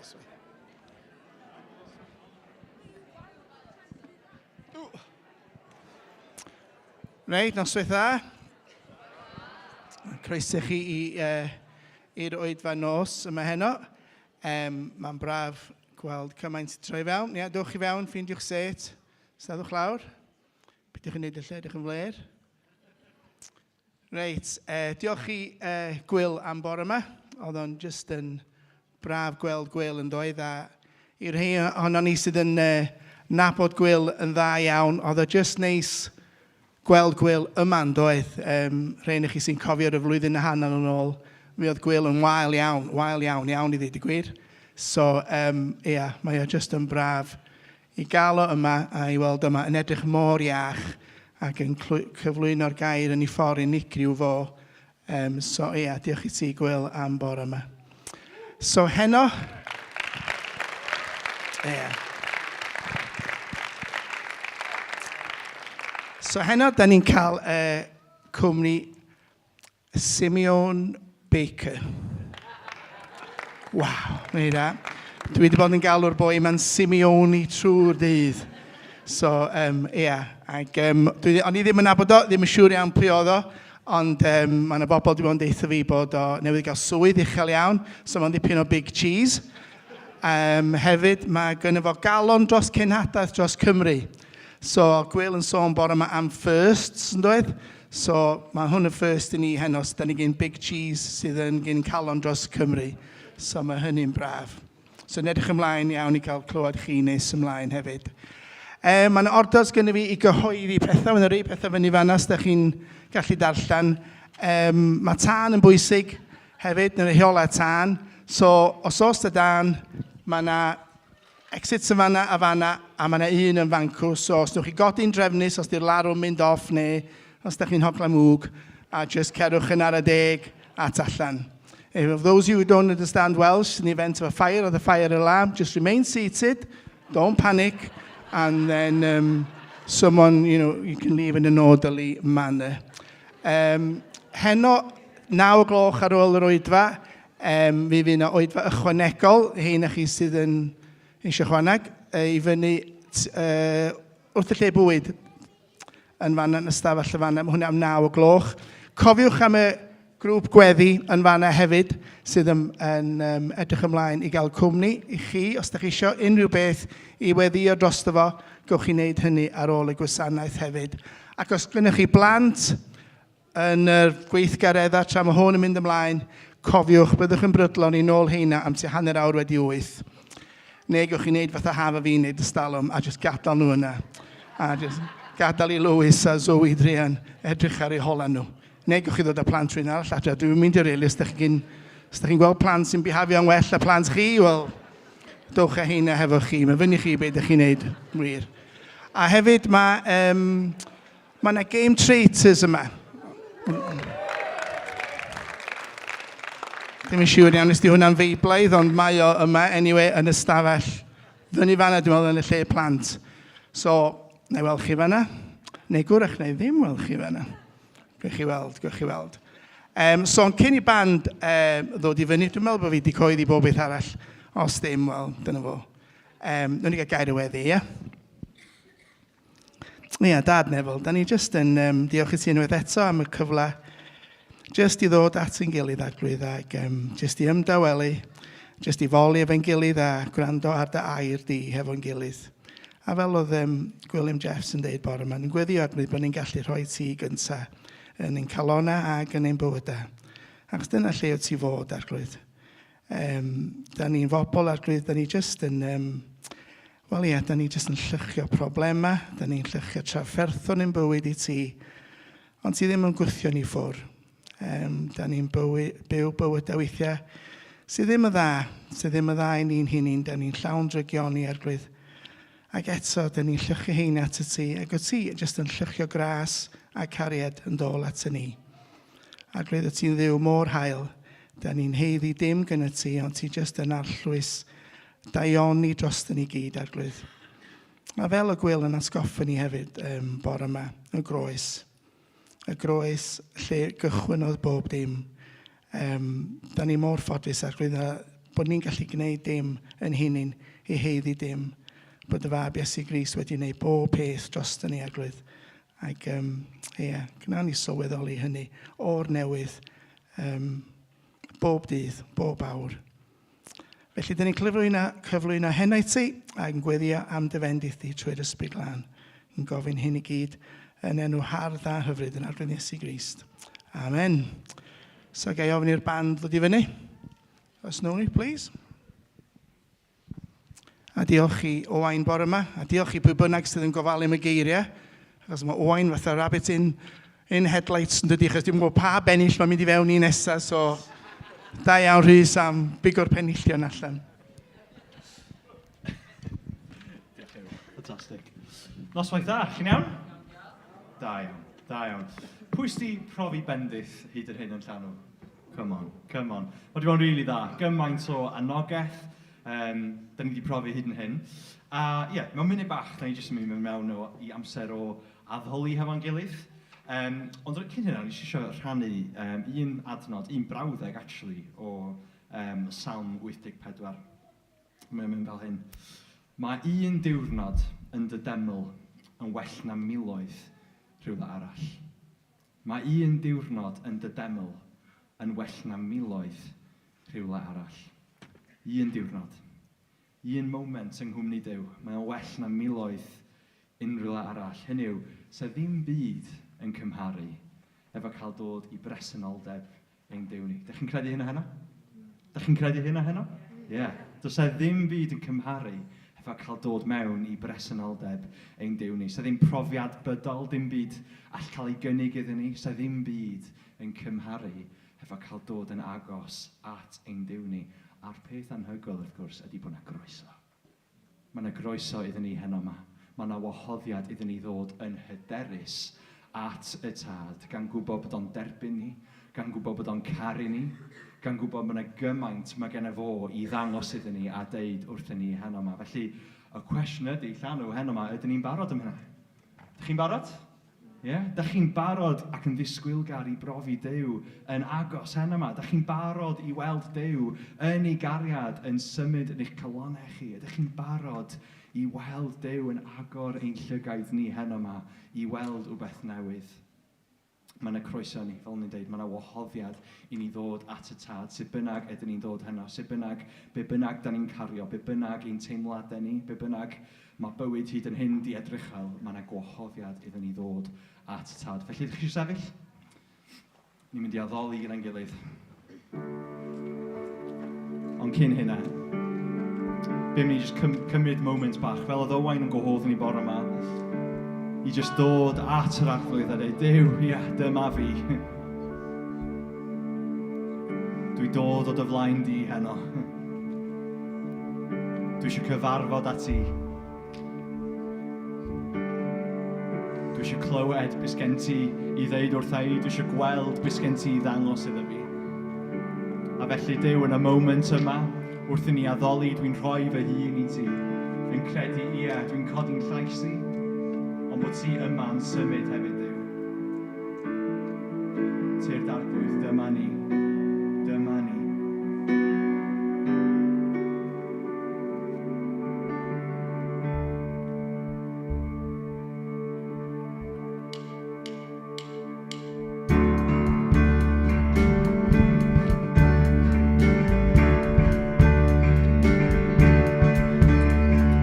this way. Reit, noswaith dda. Croeso chi i, uh, i'r oedfa nos yma heno. Um, Mae'n braf gweld cymaint troi fewn. Ia, dewch i fewn, ffeindiwch set. Staddwch lawr. Peidiwch yn neud y lle, edrych yn fler. Reit, eh, diolch i eh, Gwyl am bore yma. Oedd o'n just yn braf gweld Gwyl yn doedd. A i'r rhai ohonon ni sydd yn eh, nabod Gwyl yn dda iawn, oedd o just neis gweld Gwyl yma yn doedd. Um, rhai chi sy'n cofio y flwyddyn a hanner yn ôl, mi oedd Gwyl yn wael iawn, wael iawn, iawn i ddweud y gwir. So, um, ia, mae o just yn braf I gael o yma a i weld yma yn edrych mor iach ac yn cyflwyno'r gair yn ei ffordd unigryw fo. Um, so ia, diolch i ti Gwyl am bore yma. So heno, ia. So heno, da ni'n cael uh, cwmni Simeon Baker. Waw, neu da. Dwi wedi bod yn galw'r boi yma'n Simeone trwy'r dydd. So, um, ia. Ac, um, dwi, o'n i ddim yn nabod o, ddim yn siŵr iawn pwy oedd o, ond um, mae yna bobl wedi bod yn deitha fi bod o newydd gael swydd uchel iawn, so mae'n dipyn o big cheese. Um, hefyd, mae gynno fo galon dros cenhadaeth dros Cymru. So, Gwyl yn sôn bore yma am firsts, yn doedd? So, mae hwn yn first i ni heno, so da ni gyn Big Cheese sydd yn gyn calon dros Cymru. So, mae hynny'n braf. So, yn edrych ymlaen iawn i gael clywed chi nes ymlaen hefyd. E, mae yna orders gennym fi i gyhoeddi pethau. Mae yna rei pethau fyny fanna os da chi'n gallu darllen. Um, mae tân yn bwysig hefyd, neu rheolau tân. So, os oes da dan, mae yna exits yn fanna a fanna, a mae yna un yn fancw. So, os newch chi godi'n drefnus, os di'r larwm mynd off neu os da chi'n hogla mwg, a just cerwch yn ar y deg at allan. If those of you who don't understand Welsh, in the event of a fire or the fire alarm, just remain seated, don't panic, and then um, someone, you know, you can leave in an orderly manner. Um, heno, 9 gloch ar ôl yr oedfa, um, mi fydd yna oedfa ychwanegol, hein a chi sydd yn eisiau chwaneg, i fyny uh, wrth y lle bwyd yn fanna, yn ystafell y fanna. Mae hwnna am 9 o gloch. Cofiwch am y grŵp gweddi yn fanna hefyd, sydd yn, yn um, edrych ymlaen i gael cwmni i chi. Os ydych chi eisiau unrhyw beth i weddio drosto fo, gewch chi wneud hynny ar ôl y gwasanaeth hefyd. Ac os gennych chi blant yn yr gweithgareddau tra mae hwn yn mynd ymlaen, cofiwch, byddwch yn brydlon i nôl heina am tua hanner awr wedi wyth. Neu gewch chi wneud fatha haf a fi'n wneud ystalwm a jyst gadael nhw yna. A jyst gadael i Lewis a Zoe druan edrych ar eu hola nhw. Neu gewch chi ddod â plant rhywun arall adre. Dwi'n mynd i'r rili, os ydych chi'n chi gweld plant sy'n bihafio'n well na plant chi, wel, dowch â heina hefo chi. Mae fyny chi beth ydych chi'n neud, wir. A hefyd mae, um, mae yna game traitors yma. Ddim yn siŵr iawn os di hwnna'n feiblaidd, ond mae o yma anyway yn y stafell. Fyny fanna, dwi'n meddwl, yn y lle plant. So, na i weld chi fanna. Neu gwrach, na i ddim weld chi fanna. Gwch chi weld, gwch chi weld. Um, so, cyn i band um, ddod i fyny, dwi'n meddwl bod fi wedi coeddi bob beth arall. Os ddim, wel, dyna fo. Um, Nw'n ni gael gair y weddi, ie? Ia, Dad Neville, da ni jyst yn um, diolch i ti unwaith eto am y cyfle jyst i ddod at ein gilydd arglwydd ac um, jyst i ymdawelu, jyst i foli efo'n gilydd a gwrando ar dy air di hefo'n gilydd. A fel oedd um, Gwilym Jeffs yn deud bore yma, ni'n gweddio arglwydd bod ni'n gallu rhoi ti gynta yn ein calonau ac yn ein bywydau. Achos dyna lle wyt ti fod, arglwydd. Um, da ni'n fobl arglwydd, da ni jyst yn... Um, wel ie, da ni jyst yn llychio problemau, da ni'n llychio trafferthon ein bywyd i ti, ond ti ddim yn gwthio ni ffwr. Um, da ni'n byw, byw bywydau weithiau sydd ddim yn dda, sydd ddim yn dda i ni'n hunain, da ni'n llawn drygioni arglwydd. Ac eto, da ni'n llychio hein at y ti, ac o ti jyst yn llychio gras a cariad yn dôl at y ni. Arglwydd, wyt ti'n ddiw mor hael. Da ni'n heiddi dim gyda ti, ond ti jyst yn arllwys daioni drostyn ni gyd, Arglwydd. A fel y gwyl yn atgoffa ni hefyd um, bore yma, y groes. Y groes lle gychwynnodd bob dim. Um, da ni mor ffodus, Arglwydd, a Bod ni'n gallu gwneud dim yn hunin i heiddi dim. Bod y fab Iesu Grist wedi gwneud bob peth dros ni arglwydd. Ac um, ie, yeah, gwnawn ni sylweddoli hynny o'r newydd um, bob dydd, bob awr. Felly, dyn ni'n cyflwyno, cyflwyno heno i ti ac yn gweddio am dy fendith di trwy'r Ysbryd Glân. Yn gofyn hyn i gyd yn enw hardd a hyfryd yn Arglwydd Iesu Grist. Amen. So, ga i ofyn i'r band ddod i fyny? Os nawn ni, please. A diolch i Owain bore yma, a diolch i pwy bynnag sydd yn gofalu am y geiriau, achos mae Owain fatha rabbit in, in headlights yn dydi, achos dwi'n gwybod pa bennill mae'n mynd i fewn i nesaf, so da iawn Rhys am bigo'r penillion allan. Diolch Ewa, fantastic. Noswaith dda, chi'n iawn? Da iawn, da iawn. Pwy sydd wedi profi bendith hyd yn hyn yn llanw? Come on, come on. Mae wedi bod yn rili really dda. Gymaint o anogaeth. Um, da ni wedi profi hyd yn hyn. A ie, yeah, mewn munud bach, da ni jyst yn mynd mewn o, i amser o addoli hefo'n gilydd. Um, ond cyn hynna, nes i eisiau rhannu um, un adnod, un brawddeg actually, o um, Salm 84. Mae'n mynd fel hyn. Mae un diwrnod yn dy deml yn well na miloedd rhywle arall. Mae un diwrnod yn dy deml yn well na miloedd rhywle arall. Un diwrnod. Un moment yng nghwmni Duw, mae o'n well na miloedd unrhywle arall. Hynny yw, 'sa ddim byd yn cymharu efo cael dod i bresenoldeb ein Duw ni. Dych chi'n credu hynna heno? Dych chi'n credu hynna heno? Ie. Yeah. Does e ddim byd yn cymharu efo cael dod mewn i bresenoldeb ein Duw ni. Sa ddim profiad bydol, dim byd all cael ei gynnig iddyn ni. Sa ddim byd yn cymharu efo cael dod yn agos at ein Duw ni. A'r peth anhygoel, wrth gwrs, ydy bod yna groeso. Mae 'na groeso iddyn ni heno 'ma. Mae 'na wahoddiad iddyn ni ddod yn hyderus at y Tad, gan gwybod bod o'n derbyn ni, gan gwybod bod o'n caru ni, gan gwybod mae 'na gymaint mae genna fo i ddangos iddyn ni a deud wrthyn ni heno 'ma. Felly, y cwestiwn ydy, llanw, heno 'ma, ydyn ni'n barod am hynna? Dych chi'n barod? Ie? Dach chi'n barod ac yn ddisgwylgar i brofi Duw yn agos heno 'ma? Dach chi'n barod i weld Duw yn ei gariad yn symud yn eich calonnau chi? Ydych chi'n barod i weld Duw yn agor ein llygaid ni heno 'ma i weld wbeth newydd? Mae yna croeso i ni, fel o'n i'n deud, mae yna wahoddiad i ni ddod at y Tad, sut bynnag ydyn ni'n dod heno, sut bynnag, be bynnag da ni'n cario, be bynnag ein teimladau ni, be bynnag Mae bywyd hyd yn hyn 'di edrych fel mae 'na gwahoddiad iddyn ni ddod at y Tad. Felly, ydych chi eisiau sefyll? Ni'n mynd i addoli gyda'n gilydd. Ond cyn hynna, be ni jyst cymryd moment bach, fel oedd Owain yn gwahodd ni bore yma, i jyst dod at yr arglwydd a dweud, Duw, ia, dyma fi. Dwi dod o dy flaen di heno. Dwi eisiau cyfarfod â ti. Dwi eisiau clywed beth gen ti i ddeud wrtha i. Dwi eisiau gweld beth gen ti i ddangos iddo fi. A felly, Duw, yn y moment yma, wrth i ni addoli, dwi'n rhoi fy hun i ti. Yn credu, ie, dwi'n codi'n llais i, ond bod ti yma'n symud hefyd, Duw. Tyrd Arglwydd, dyma ni. Dyma ni.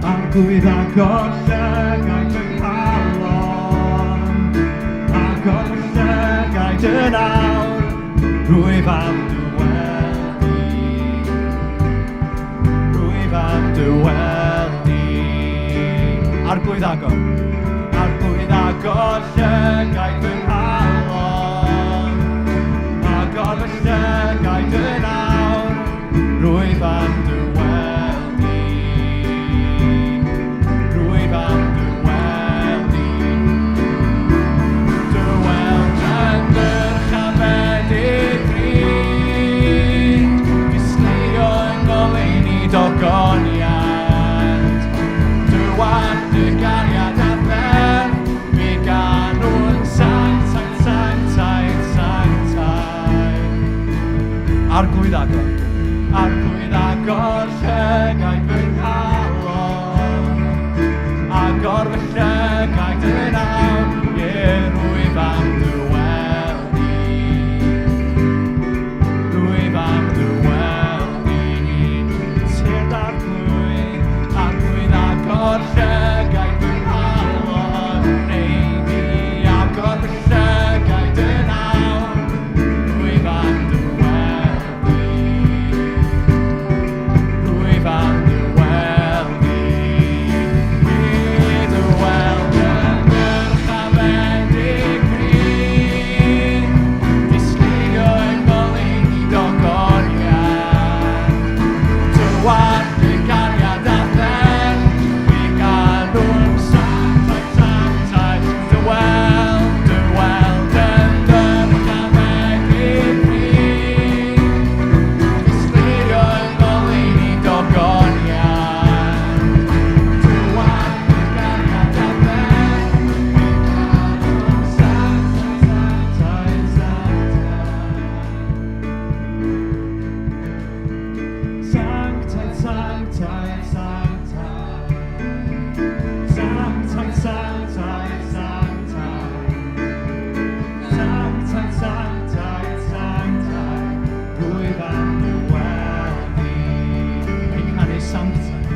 Arglwydd agor llygaid fy nghalon, agor fy llygaid yn awr, rwyf am dy weld di. Rwyf am dy weld di. Arglwydd agor, Arglwydd agor llygaid fy nghalon, agor fy llygaid yn awr, rwyf am dy weld di. Rwyf am dy weld di. Dy weld yn dyrchafedig bryd, disgleirio yng ngoleuni dogoniant. Dy waith, dy gariad a pherth, mi ganwn sanctaidd, sanctaidd, sanctaidd. Arglwydd agor. Arglwydd agor llygaid fy nghalon. Agor fy llygaid yn awr, ie, rwyf am dy weld di. Rwyf am dy weld di. Tyrd Arglwydd, Arglwydd agor llygaid fy nghalon. Neu mi agor fy llygaid yn awr, rwyf am dy weld di. Rwyf am dy weld di. I dy weld yn ddyrchafedig bryd, disgleirio yng ngoleuni dogoniad. Tywallt dy gariad a therth, fe ganwn sanctaidd, sanctaidd. Dy weld, dy weld yn ddyrchafedig bryd, disgleirio yng ngoleuni dogoniad. Tywallt dy gariad a therth, fe ganwn sanctaidd, sanctaidd, sanctaidd. Sanctaidd, sanctaidd, sanctaidd. Sanctaidd, sanctaidd, sanctaidd. Sanctaidd, sanctaidd, sanctaidd. Rwyf am dy weld di. Ni'n canu sanctaidd.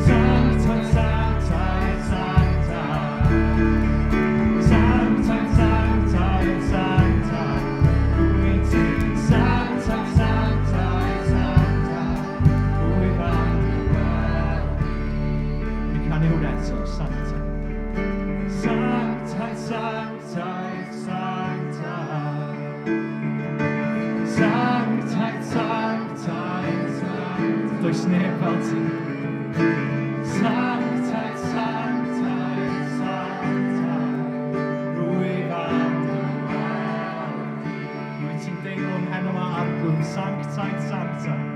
Sanctaidd, sanctaidd, sanctaidd. Sanctaidd, sanctaidd, sanctaidd. Rwyt ti'n sanctaidd, sanctaidd, sanctaidd. Rwyf am dy weld di. Ni'n canu hwnna eto, sanctaidd. Sanctaidd, sanctaidd, sanctaidd. Sanctaidd, sanctaidd, sanctaidd. Does neb fel ti. Sanctaidd, sanctaidd, sanctaidd. Rwyf am dy weld di. Rwyt ti'n deilwng heno 'ma Arglwydd. Sanctaidd, sanctaidd.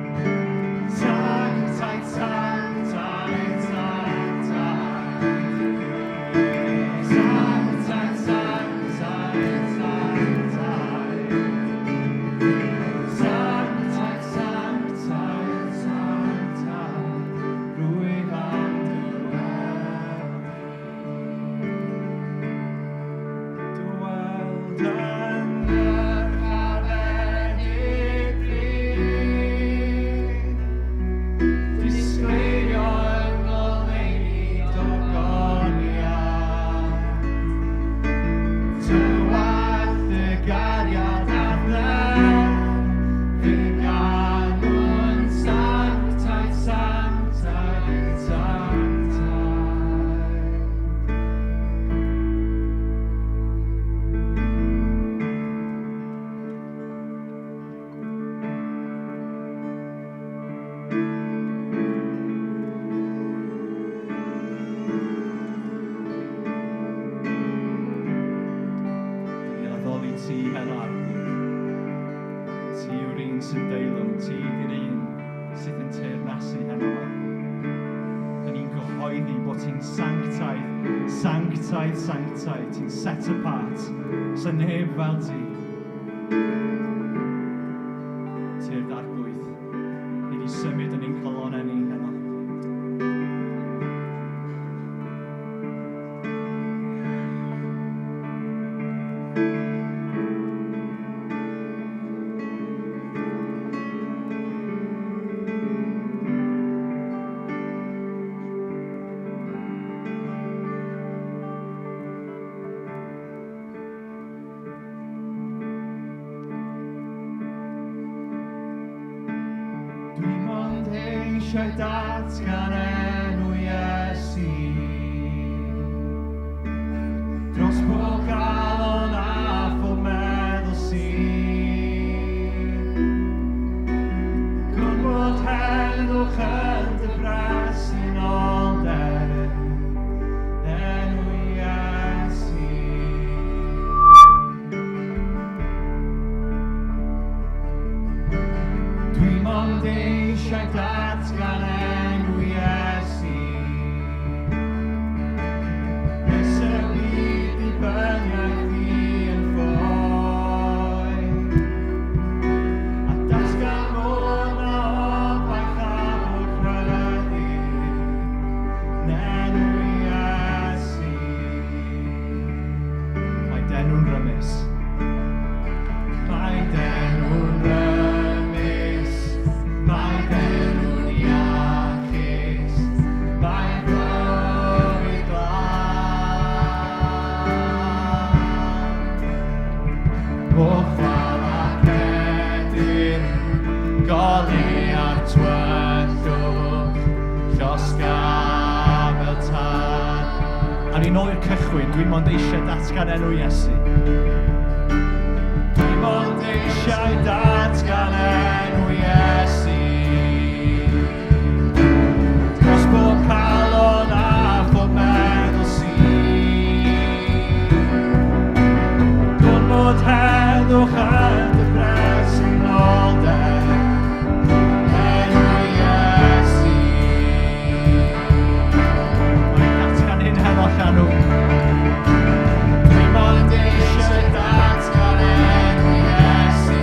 Sanctaidd, sanctaidd, sanctaidd. Sanctaidd, sanctaidd, sanctaidd. Sanctaidd, sanctaidd, sanctaidd. Rwyf am dy weld di. Dy weld yn ddyrchafedig bryd, disgleirio yng ngoleuni dogoniad. Tywallt dy gariad a'th nerth, fe ganwn sanctaidd, sanctaidd, sanctaidd. Ni'n addoli ti heno Arglwydd. Ti yw'r un sy'n deilwng, ti ydy'r un sydd yn teyrnasu heno yma. Dyn ni'n gyhoeddi bod ti'n sanctaidd, sanctaidd, sanctaidd, ti'n set apart, sa neb fel ti. Tyrd Arglwydd, ni wedi symud yn ein calonnau ni heno. Dwi mond eisiau datgan enw Iesu dros pob galon a phob meddwl sydd. Gwn bod heddwch yn dy bresenoldeb, enw Iesu. Dwi mond eisiau datgan enw Iesu. Nes y bydd dibyniaeth i yn ffoi. A datgan mod nôl i'r cychwyn, dwi mond eisiau datgan enw Iesu. Dwi mond eisiau datgan enw Iesu. Dros bob calon a phob meddwl sydd. Gwn fod heddwch yn dy bresenoldeb. Enw Iesu. Mae'n datgan hyn heno llanw. Dwi mond eisiau datgan enw Iesu.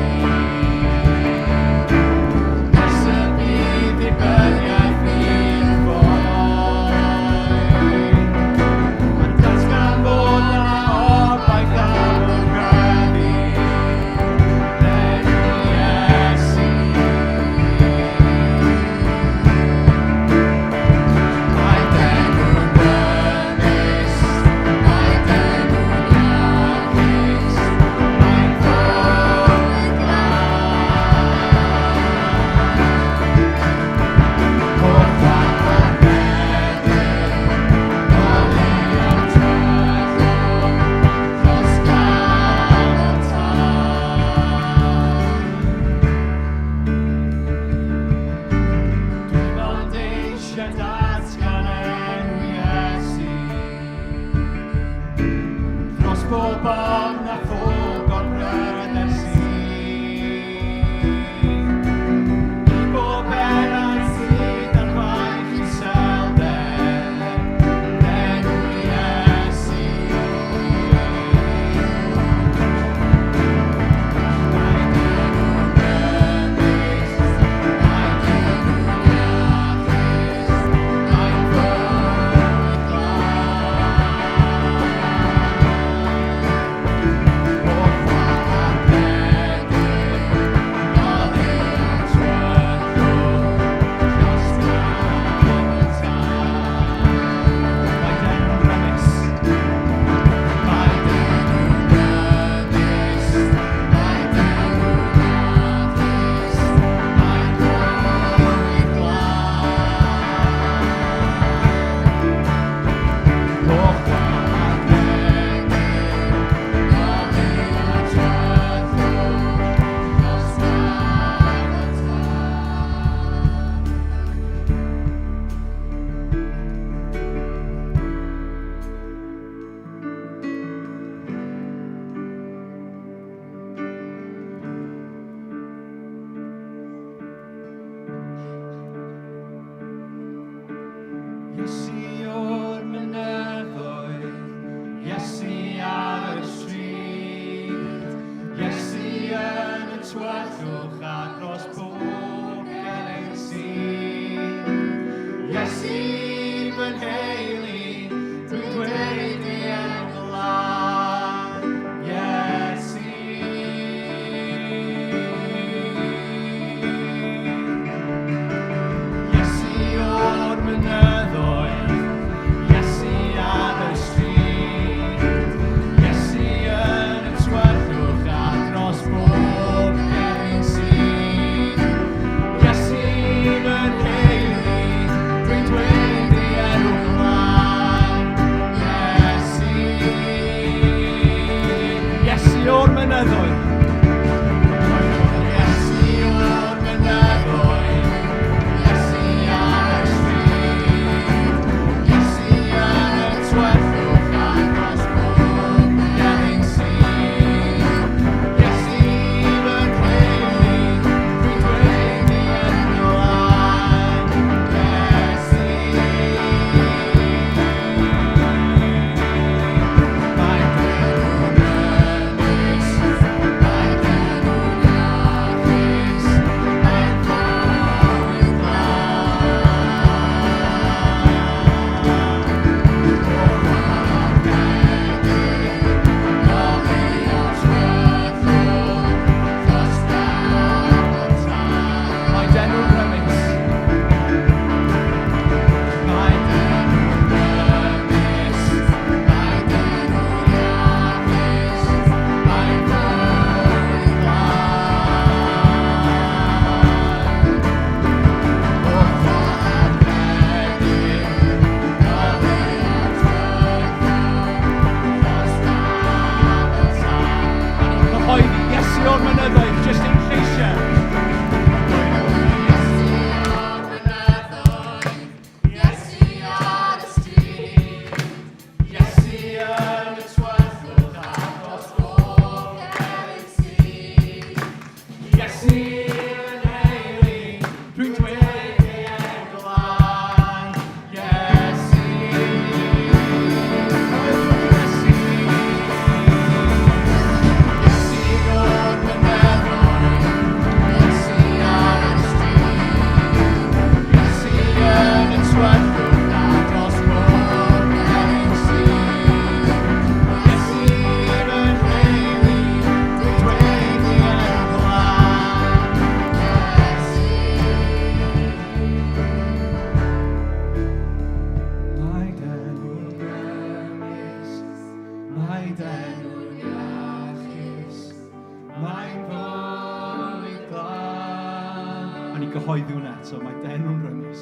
gyhoeddi hwnna eto. Mae d'enw'n rymus.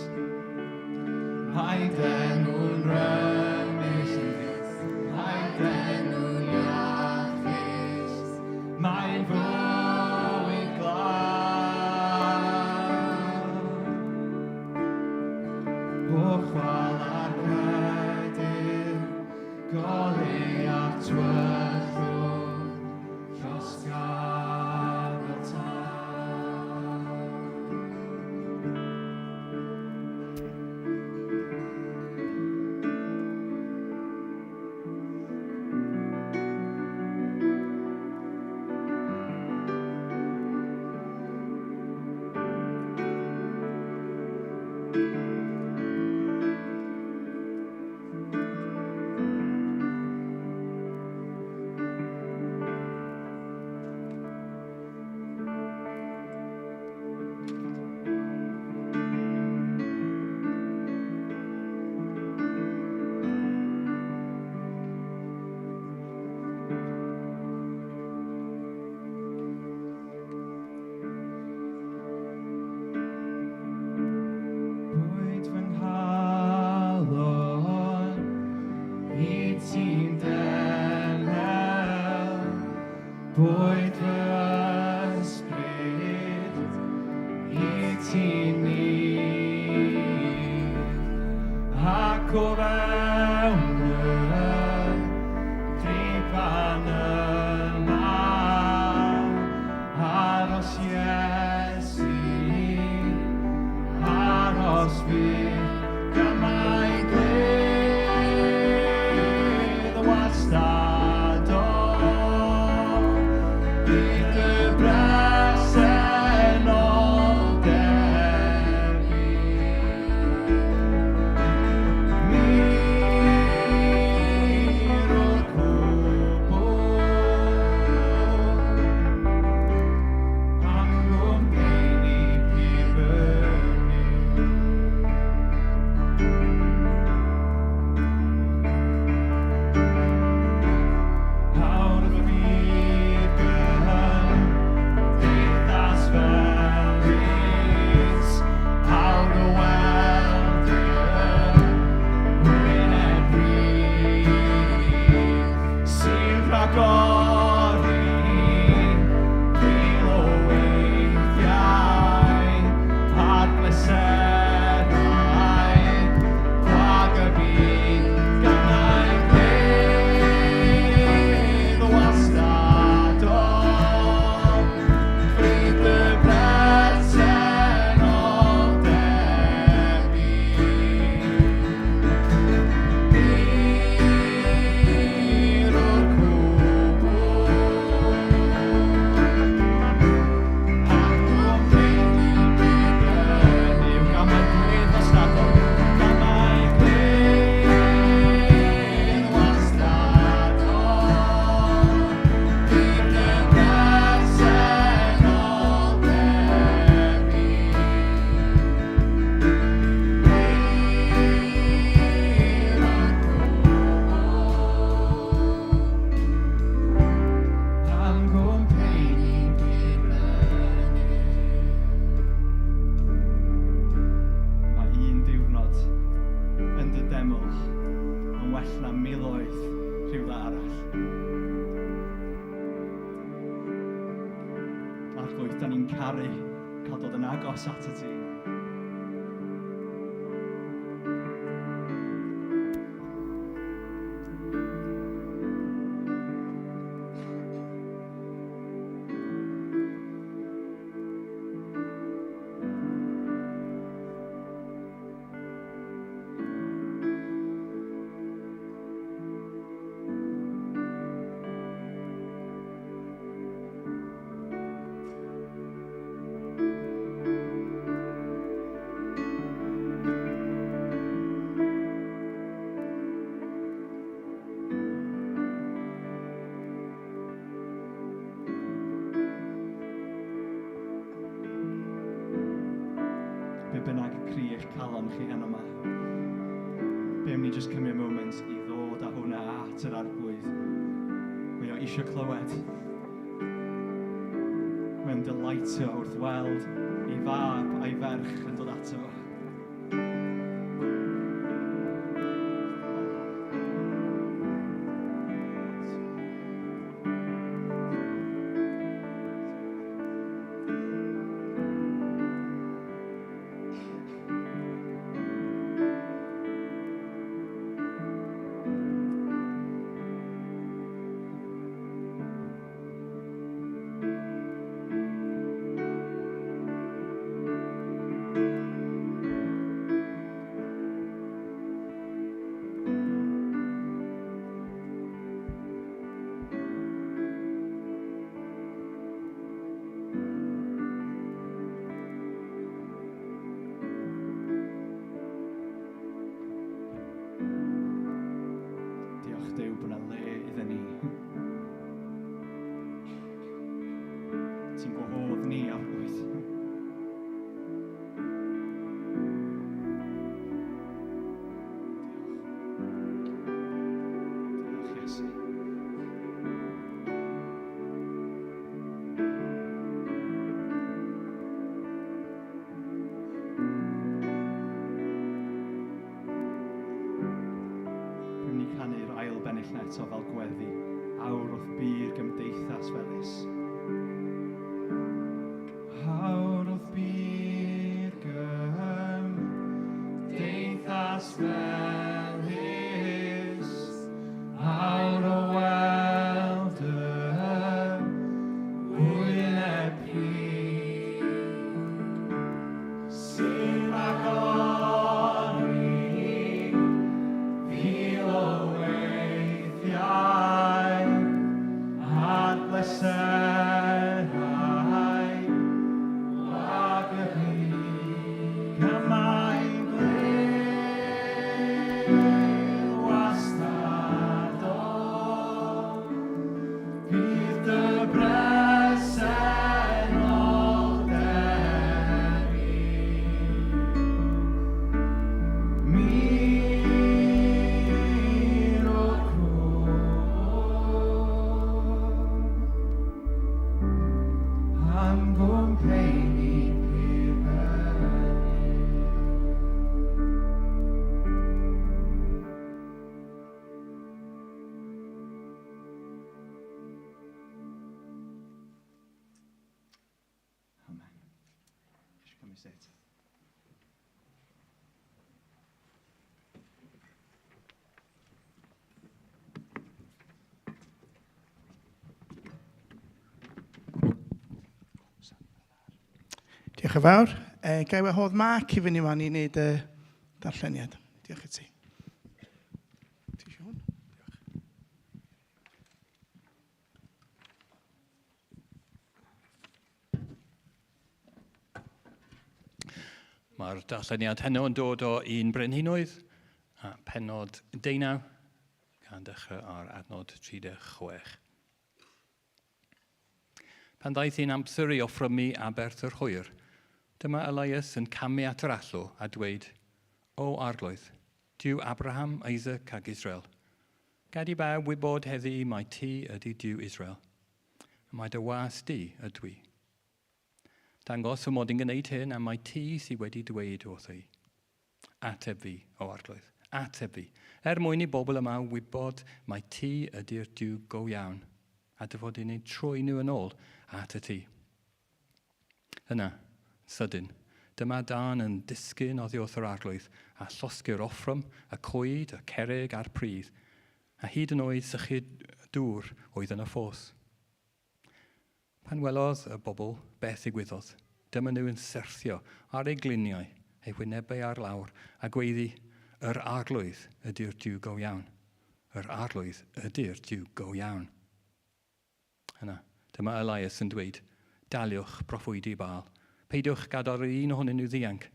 Mae d'enw'n rymus. Mae d'enw'n iachus. Mae'n fywyd glân. O chwala'r gwledydd, goleua'r tywyllwch, llosga fel tân. Boed fy nghalon i ti'n demel, boed fy ysbryd i ti'n nyth, ac o fewn y driban yma, aros Iesu, aros fydd, gan mai gwledd wastadol, bydd dy bresenoldeb i. Mur o'r cwbl, am gwmpeini pur fynydd. Awr y ffydd gymdeithas fel is, awr o weld dy wyneb rhydd, sy'n rhagori fil o weithiau ar bleserau gwag y byd, gan mai gwledd wastadol, fydd dy bresenoldeb i. Mur o'r cwbl, ac o'm rheini bydd yn gan mai gwledd wastadol, gan mai gwledd wastadol, bydd dy bresenoldeb i. Mur o'r cwbl, am gwmpeini pur fynydd. Mae un diwrnod yn dy deml yn well na miloedd rhywle arall. Arglwydd, da ni'n caru cael dod yn agos at y ti. Be bynnag cri eich calon chi heno yma. Be am ni just cymryd moment i ddod â hwnna at yr Arglwydd. Mae o eisiau clywed. Mae'n delightio wrth weld Ei fab a'i ferch yn dod ato fo. Diolch Duw bod yna le iddyn ni. Ti'n gwahodd ni, Arglwydd. Diolch. Diolch, Iesu. Dwi'n mynd i canu'r ail bennill eto fel gweddi, awr wrth bu'r gymdeithas felys. Awr wrth bu'r gymdeithas felys, awr o weld y wyneb pur. Sy'n rhagori fil o weithiau at bleserau gwag y byd. Cymaint glyw wastadol Bydd dy bresenoldeb i Mur o crwn Am gwmpeini pur fynydd. Amen. Eisiau cymryd set. Diolch yn fawr. E, gai wahodd Mark i fyny fan i wneud y darlleniad. Diolch i ti. Ti eisiau hwn? Diolch. Mae'r darlleniad heno yn dod o un brenhinoedd, a penod 19, gan dechrau ar adnod 36. Pan ddaeth hi'n amser i offrymu aberth yr hwyr, dyma Elias yn camu at yr allw a dweud, O Arglwydd, Duw Abraham, Isaac ac Israel, gad i bawb wybod heddi mai ti ydy Duw Israel, a mai dy was di ydw i. Dangos fy mod i'n gwneud hyn am mai ti sydd wedi dweud wrth i. Ateb fi, o Arglwydd, ateb fi, er mwyn i bobl yma wybod mai ti ydy'r Duw go iawn, a dy fod i'n eu troi nhw yn ôl at y ti. Yna, sydyn, dyma dân yn disgyn oddi wrth yr Arglwydd, a llosgi'r offrwm, y coed, y cerrig a'r pridd, a hyd yn oed sychu dŵr oedd yn y ffos. Pan welodd y bobl beth ddigwyddodd, dyma nhw yn syrthio ar eu gliniau, eu hwynebau ar lawr, a gweiddi, Yr Arglwydd ydy'r Duw go iawn! Yr Arglwydd ydy'r Duw go iawn! Yna, dyma Elias yn dweud, Daliwch, proffwydi Baal, peidiwch gadael yr un ohonyn nhw ddianc.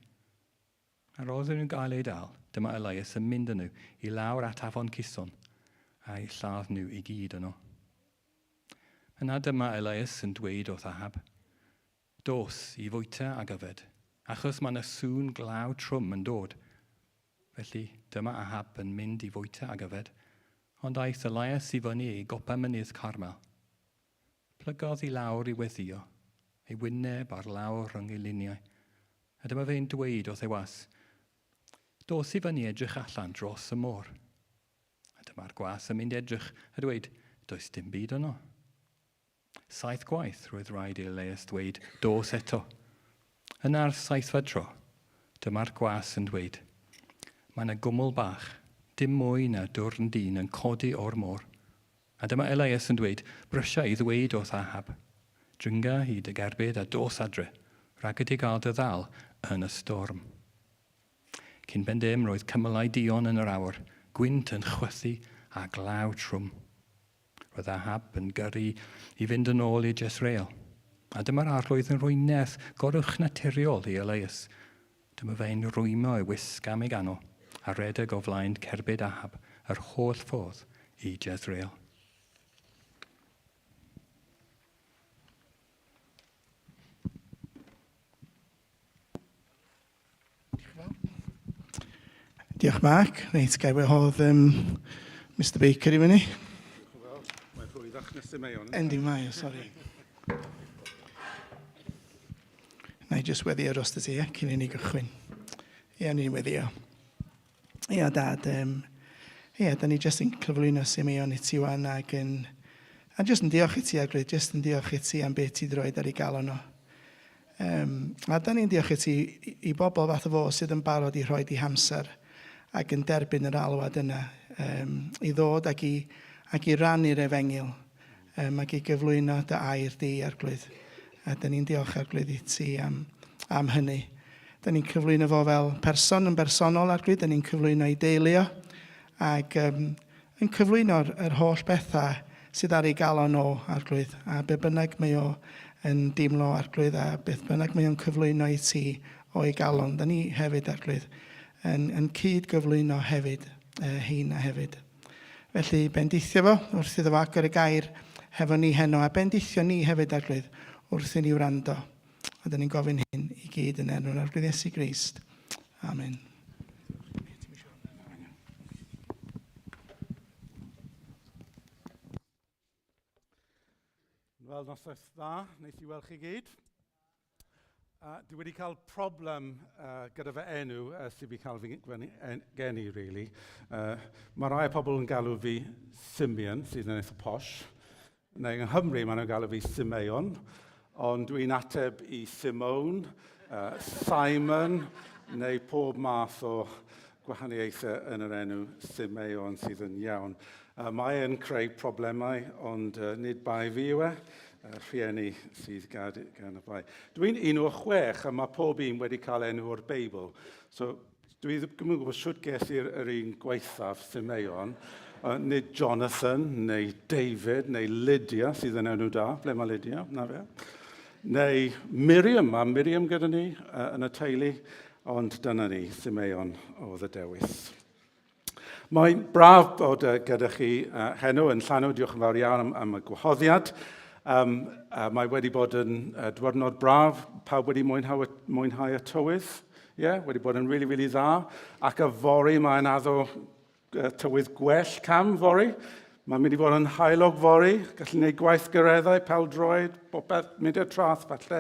Ar ôl iddyn nhw gael eu dal, dyma Elias yn mynd â nhw i lawr at afon Cison, a'u lladd nhw i gyd yno. Yna dyma Elias yn dweud wrth Ahab, Dos i fwyta ag yfed, achos mae yna sŵn glaw trwm yn dod. Felly, dyma Ahab yn mynd i fwyta ag yfed, ond aeth Elias i fyny i gopa mynydd Carmel. Plygodd i lawr i weddïo. ei wyneb ar lawr rhwng ei liniau. A dyma fe'n dweud wrth ei was, Dos i fyny edrych allan dros y môr. A dyma'r gwas yn mynd edrych a dweud, Does dim byd yno. Saith gwaith roedd rhaid i Elias ddweud, Dos eto. Yna'r seithfed tro, dyma'r gwas yn dweud, Mae yna gwmwl bach, dim mwy na dwrn dyn yn codi o'r môr. A dyma Elias yn dweud, Brysia i ddweud wrth Ahab, Dringa i dy gerbyd a dos adre, rhag i ti gael dy ddal yn y storm. Cyn pen dim, roedd cymylau duon yn yr awyr, gwynt yn chwythu a glaw trwm. Roedd Ahab yn gyrru i fynd yn ôl i Jesreel. A dyma'r arglwydd yn rhoi nerth goruwchnaturiol i Elias. Dyma fe'n rwymo ei wisg am ei ganol a rhedeg o flaen cerbyd Ahab yr holl ffordd i Jezreel. Diolch Mark. Reit, gai wahodd um, Mr Baker i fyny. Mae'n rhwyddach na Simeon. Yndi mae, sori. Na i jyst weddio dros ti, ie, cyn i ni gychwyn. Ie, ni'n weddio. Ia, dad, um, ia, da ni jyst yn cyflwyno Simeon i ti wan ac yn... A jyst yn diolch i ti, Arglwydd, jyst yn diolch i ti am beth ti wedi rhoi ar ei galon o. Um, a da ni'n diolch i ti i, i bobl fath o fo sydd yn barod i rhoi di hamser ac yn derbyn yr alwad yna um, i ddod ac i, ac i rannu'r efengyl um, ac i gyflwyno dy air di, Arglwydd. A da ni'n diolch, Arglwydd, i ti am, am hynny. Da ni'n cyflwyno fo fel person yn bersonol, Arglwydd. Da ni'n cyflwyno ei deulu o. Ac um, yn cyflwyno'r yr holl bethau sydd ar ei galon o, Arglwydd. A be bynnag mae o yn deimlo, Arglwydd, a beth bynnag mae o'n cyflwyno i ti o'i galon. Da ni hefyd, Arglwydd, yn, yn cyd-gyflwyno hefyd, heina hefyd. Felly, bendithio fo wrth iddo fo agor y gair hefo ni heno, a bendithio ni hefyd, Arglwydd, wrth i ni wrando. A dyn ni'n gofyn hyn i gyd yn enw'r Arglwydd Iesu Grist. Amen. Wel, noswaith dda, neis i weld chi gyd. Dwi wedi cael problem gyda fy enw ers i fi cael fy geni, really. Mae rai pobl yn galw fi Simeon, sydd yn eitha posh. Neu yng Nghymru maen nhw'n galw fi Simeon, ond dwi'n ateb i Simone, Simon, neu pob math o gwahaniaethau yn yr enw Simeon sydd yn iawn. Mae e'n creu problemau, ond nid bai fi yw e. Rhieni sydd gan y bai. Dwi'n un o chwech, a mae pob un wedi cael enw o'r Beibl. So, dwi ddim yn gwybod sut ges i'r yr un gwaethaf, Simeon. Nid Jonathan, neu David, neu Lydia, sydd yn enw da. Ble mae Lydia? Na fe. Neu Miriam, mae Miriam gyda ni yn y teulu. Ond dyna ni, Simeon oedd y dewis. Mae'n braf bod gyda chi heno yn Llanw. Diolch yn fawr iawn am, am y gwahoddiad. Um, mae wedi bod yn dwyrnod braf. Pawb wedi mwynhau, mwynhau y tywydd. Yeah, wedi bod yn really, really dda. Ac yfory mae'n addo tywydd gwell cam fory. Mae'n mynd i fod yn haelog fory, gallu gwneud gwaithgareddau, peldroed, popeth, mynd i'r traeth falle,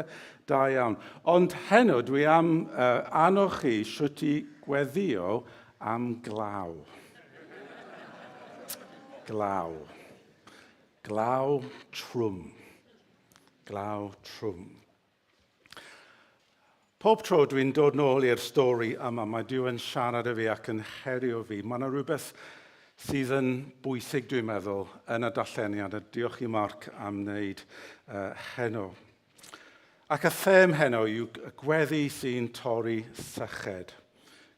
da iawn. Ond heno dwi am uh, annog chi sut i gweddio am glaw. Glaw. Glaw trwm. Glaw trwm. Pob tro dwi'n dod nôl i'r stori yma, mae Duw yn siarad â fi ac yn herio fi. Mae yna rhywbeth sydd yn bwysig, dwi'n meddwl, yn y darlleniad, a diolch i Mark am wneud uh, heno. Ac y them heno yw gweddi sy'n torri syched.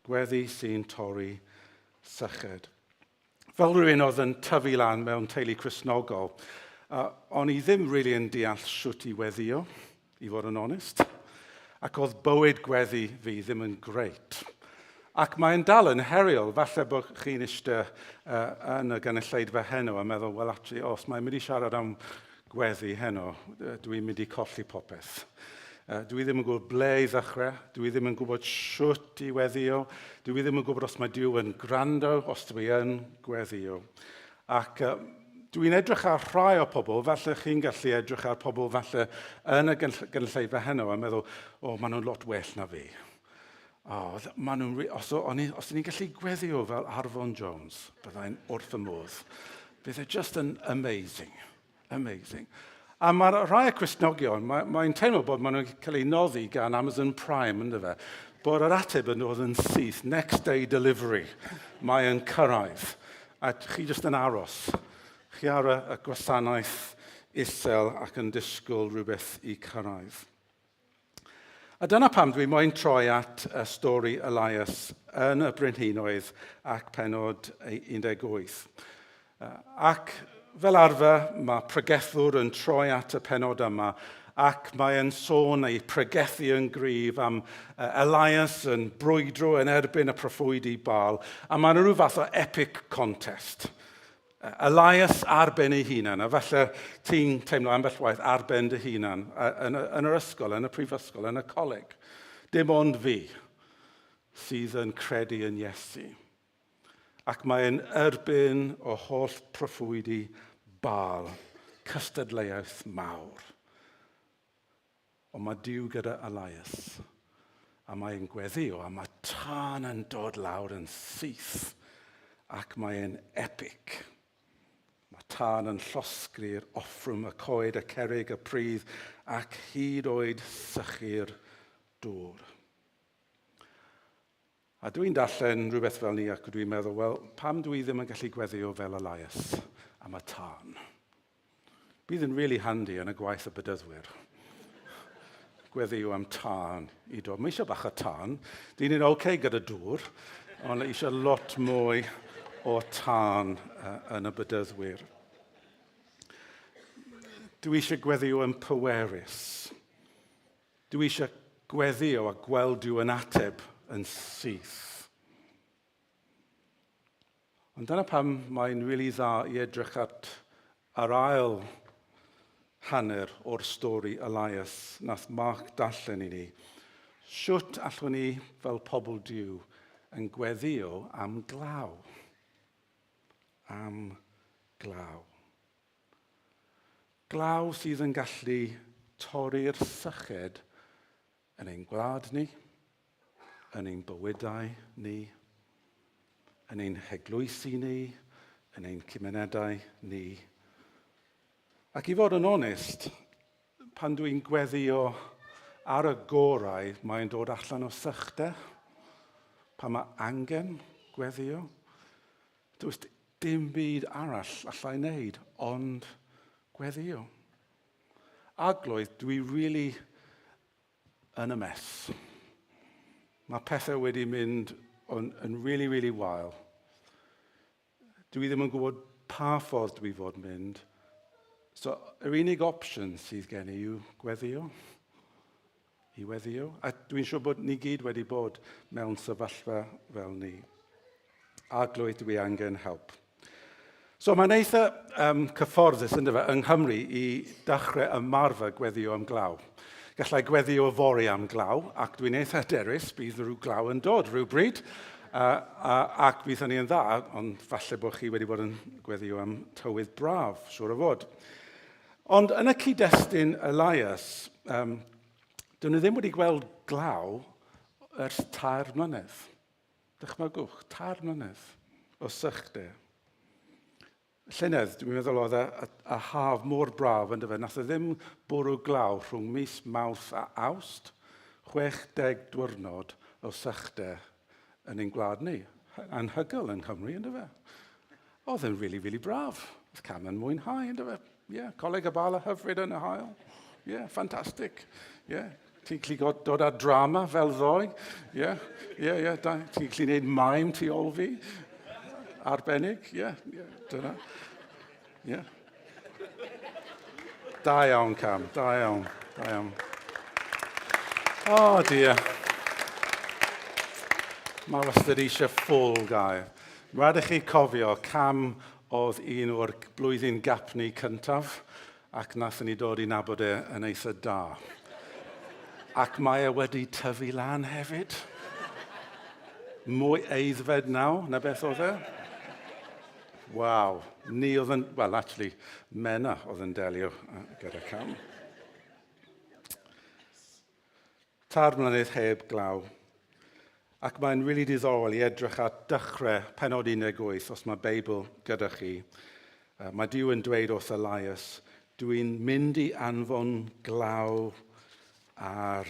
Gweddi sy'n torri syched. Fel rhywun oedd yn tyfu lan mewn teulu Cristnogol, uh, o'n i ddim really yn deall sut i weddio, i fod yn onest. Ac oedd bywyd gweddi fi ddim yn greit. Ac mae'n dal yn heriol, falle bod chi'n eistedd uh, yn y gynulleidfa heno a meddwl, wel, actually, os mae'n mynd i siarad am gweddi heno, dwi'n mynd i colli popeth. Dwi ddim yn gwybod ble i ddechrau, dwi ddim yn gwybod sut i weddio, dwi ddim yn gwybod os mae Duw yn gwrando, os dwi yn gweddio. Ac uh, Dwi'n edrych ar rhai o pobl, falle chi'n gallu edrych ar pobl falle yn y gynulleidfa heno a meddwl, o, oh, maen nhw'n lot well na fi. O, oh, maen nhw'n... Os, o'n i, os ni'n gallu gweddio fel Arfon Jones, byddai'n wrth y modd. Bydd e just yn amazing. Amazing. A mae rhai o Cristnogion, mae'n mae teimlo bod maen nhw'n cael eu noddi gan Amazon Prime, ynddo fe? Bod yr ateb yn dod yn syth, next day delivery. Mae'n cyrraedd. A chi jyst yn aros. Chi ar y, y gwasanaeth isel ac yn disgwyl rhywbeth i cyrraedd. A dyna pam dwi moyn troi at y stori Elias yn y Brenhinoedd ac penod 18. Ac fel arfer, mae pregethwr yn troi at y penod yma ac mae'n sôn ei pregethu yn gryf am Elias yn brwydro yn erbyn y proffwydi Baal, a mae'n rhyw fath o epic contest. Elias ar ben ei hunan, a falle ti'n teimlo ambell waith ar ben dy hunan, yn, yn yr ysgol, yn y prifysgol, yn y coleg. Dim ond fi sydd yn credu yn Iesu. Ac mae'n erbyn o holl proffwydi Baal, cystadleuaeth mawr. Ond mae Duw gyda Elias, a mae'n gweddio, a mae tân yn dod lawr yn syth, ac mae'n epic. Mae tân yn llosgri'r offrwm, y coed, y cerrig, y pridd, ac hyd oed sychu'r dŵr. A dwi'n darllen rhywbeth fel ni ac dwi'n meddwl, wel, pam dwi ddim yn gallu gweddio fel Elias am y tân? Bydd yn really handy yn y gwaith y bedyddwyr. Gweddio am tân i dod. Mae eisiau bach o tân. Dyn ni'n oce okay gyda dŵr, ond eisiau lot mwy o tân yn y bedyddwyr. Dwi eisiau gweddio yn pwerus. Dwi eisiau gweddio a gweld Duw yn ateb yn syth. Ond dyna pam mae'n rili really dda i edrych at yr ail hanner o'r stori Elias nath Mark darllen i ni. Sut allwn ni fel pobl Duw yn gweddio am glaw? Am glaw. Glaw sydd yn gallu torri'r syched yn ein gwlad ni, yn ein bywydau ni, yn ein heglwysi ni, yn ein cymunedau ni. Ac i fod yn onest, pan dwi'n gweddio ar y gorau, mae'n dod allan o sychder. Pan mae angen gweddio, does Dim byd arall allai wneud ond gweddio. Arglwydd, dwi really yn y mess. Mae pethau wedi mynd yn, yn really, really wael. Dwi ddim yn gwybod pa ffordd dwi fod mynd. So, yr unig opsiwn sydd gen i yw gweddio. I weddio. A dwi'n siŵr bod ni gyd wedi bod mewn sefyllfa fel ni. Arglwydd, dwi angen help. So mae'n eitha um, cyfforddus ynddo fe yng Nghymru i dechrau ymarfer gweddio am glaw. Gallai gweddio fory am glaw, ac dwi'n eitha hyderus bydd rhyw glaw yn dod rhywbryd, uh, uh, ac bydd hynny yn dda, ond falle bod chi wedi bod yn gweddio am tywydd braf, siŵr o fod. Ond yn y cyd-destun Elias, um, dyn nhw ddim wedi gweld glaw ers tair mlynedd. Dychmygwch, tair mlynedd o sychder. Llynedd, dwi'n meddwl oedd y, y, y haf mor braf yn dyfe, nath e ddim bwrw glaw rhwng mis Mawrth a Awst, 60 diwrnod o sychder yn ein gwlad ni. Anhygoel yn Nghymru, yn dyfe? Oedd e'n really, really braf. Oedd Cam yn mwynhau, yn dyfe? Yeah, Coleg y Bala hyfryd yn y hael. Yeah, fantastic. Yeah. Ti'n gallu dod â drama fel ddoe. Yeah, yeah, yeah. Ti'n gallu gwneud maim tu ôl fi. Arbennig, yeah, yeah, dyna. Yeah. Da iawn, Cam. Da iawn. Da iawn. Oh, dear. Mae wastad eisiau full gair. Rhaid i chi cofio, Cam oedd un o'r blwyddyn gap ni cyntaf, ac nathon ni dod i nabod e yn eitha da. Ac mae e wedi tyfu lan hefyd. Mwy aeddfed nawr na beth oedd e. Waw, ni oedd yn, well, actually, Mena oedd yn delio gyda Cam. Tair mlynedd heb glaw. Ac mae'n rili really diddorol i edrych ar dechrau penod 18, os mae Beibl gyda chi. Mae Duw yn dweud wrth Elias, dwi'n mynd i anfon glaw ar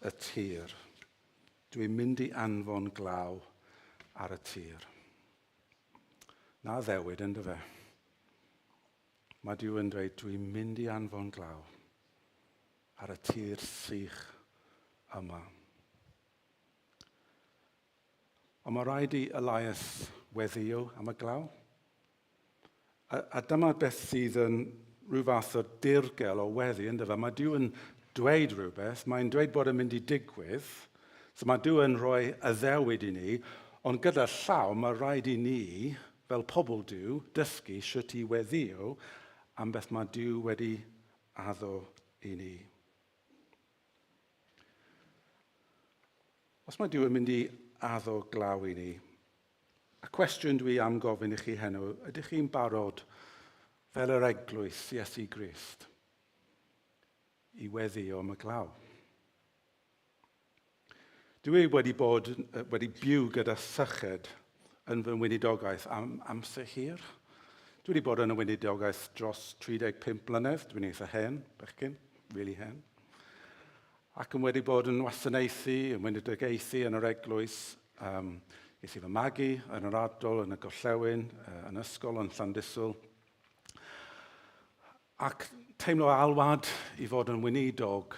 y tir. Dwi'n mynd i anfon glaw ar y tir. Na ddewid, ynddo fe? Mae Duw yn dweud, dwi'n mynd i anfon glaw ar y tir sych yma. Ond mae rhaid i Elias weddio am y glaw. A, a dyma beth sydd yn rhyw fath o dirgel o weddi, ynddo fe? Mae Duw yn dweud rhywbeth, mae'n dweud bod yn mynd i digwydd, so mae Duw yn rhoi addewid i ni, ond gyda llaw mae rhaid i ni, fel pobl Duw, dysgu sut i weddio am beth mae Duw wedi addo i ni. Os mae Duw yn mynd i addo glaw i ni, y cwestiwn dwi am gofyn i chi heno, ydych chi'n barod fel yr eglwys Iesu Grist i weddio am y glaw? Dwi wedi bod wedi byw gyda syched yn fy ngweinidogaeth am amser hir. Dwi wedi bod yn y weinidogaeth dros 35 mlynedd, dwi'n eitha hen, bechgyn, really hen. Ac yn wedi bod yn wasanaethu, yn weinidogaethu yn yr eglwys. Um, ges i fy magu yn yr ardal, yn y gorllewin, yn ysgol yn Llandysul. Ac teimlo alwad i fod yn weinidog.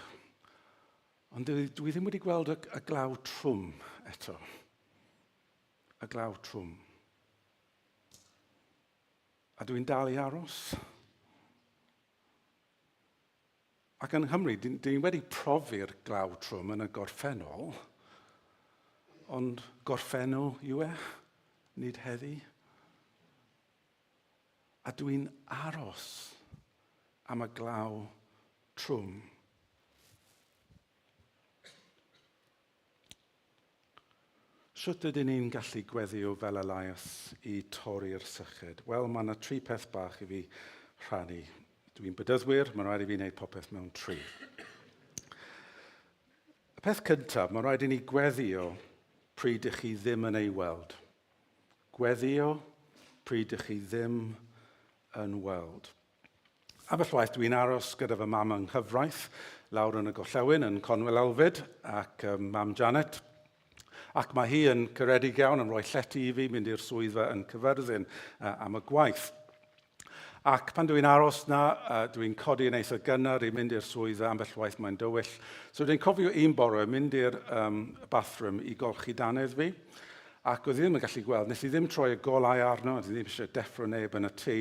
Ond dwi, dwi ddim wedi gweld y, y glaw trwm eto. Y glaw trwm. A dwi'n dal i aros. Ac yn Nghymru, dyn, dyn wedi profi'r glaw trwm yn y gorffennol, ond gorffennol yw e, nid heddi. A dwi'n aros am y glaw trwm. Sut ydyn ni'n gallu gweddio fel Elias i torri'r syched? Wel, mae yna tri peth bach i fi rhannu. Dwi'n bedyddwyr, mae'n rhaid i fi wneud popeth mewn tri. Y peth cyntaf, mae'n rhaid i ni gweddio pryd ych chi ddim yn ei weld. Gweddio pryd ych chi ddim yn weld. Ambell waith dwi'n aros gyda fy mam yng nghyfraith lawr yn y gorllewin yn Conwell Elfyd ac um, mam Janet. Ac mae hi yn caredig iawn yn rhoi llety i fi mynd i'r swyddfa yn Cyfyrddin uh, am y gwaith. Ac pan dwi'n aros na, uh, dwi'n codi yn eitha gynnar i mynd i'r swyddfa, ambell waith mae'n dywyll. So dwi'n cofio un bore mynd i'r um, bathroom i golchi dannedd fi. Ac oedd ddim yn gallu gweld, nes i ddim troi y golau arno, oedd ddim eisiau deffro neb yn y tŷ.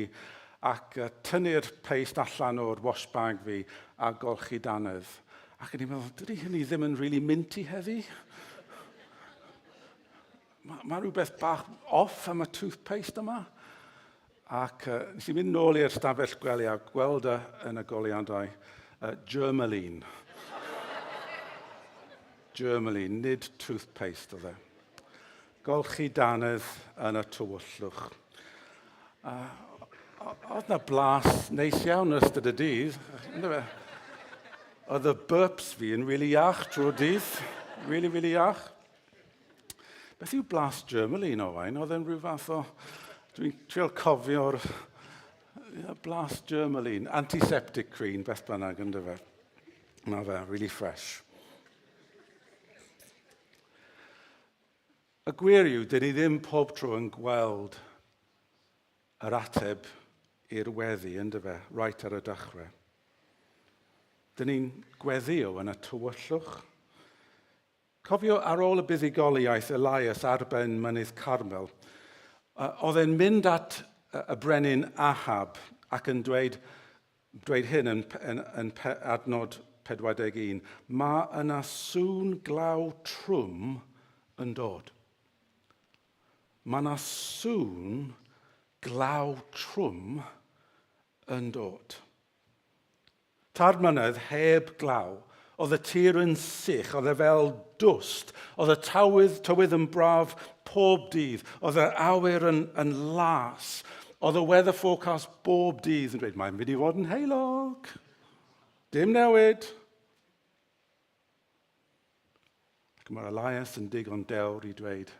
Ac uh, tynnu'r paste allan o'r wash bag fi a golchi dannedd. Ac o'n i'n meddwl, dydy hynny ddim yn really minty heddi? Mae ma rhywbeth bach off am y toothpaste yma. Ac uh, nes i mynd nôl i'r stafell gwely a gweld y, yn y goliadau uh, Germaline. Germaline, nid toothpaste oedd e. Golchi dannedd yn y tywyllwch. Uh, oedd na blas neis iawn yn ystod y dydd. Oedd y burps fi yn really iach trwy'r dydd. Really, really iach. Beth yw blas Germaline, Owain? Oedd e'n rhyw fath o... Dwi'n trial cofio'r blas Germaline. Antiseptic cream, beth bynnag, ynddo fe. Na fe, really fresh. Y gwir yw, dyn ni ddim pob tro yn gweld yr ateb i'r weddi, ynddo fe, right ar y dechrau. Dyn ni'n gweddio yn y tywyllwch. Cofio ar ôl y buddugoliaeth Elias ar ben mynydd Carmel, oedd e'n mynd at y brenin Ahab ac yn dweud, dweud hyn yn, yn, yn adnod 41, mae yna sŵn glaw trwm yn dod. Mae yna sŵn glaw trwm yn dod. Tair mlynedd heb glaw. Oedd y tir yn sych, oedd e fel dwst. Oedd y tywydd, tywydd yn braf pob dydd. Oedd yr awyr yn, yn las. Oedd y weather forecast bob dydd yn dweud, mae'n mynd i fod yn heulog. Dim newid. Ac mae'r Elias yn digon dewr i dweud,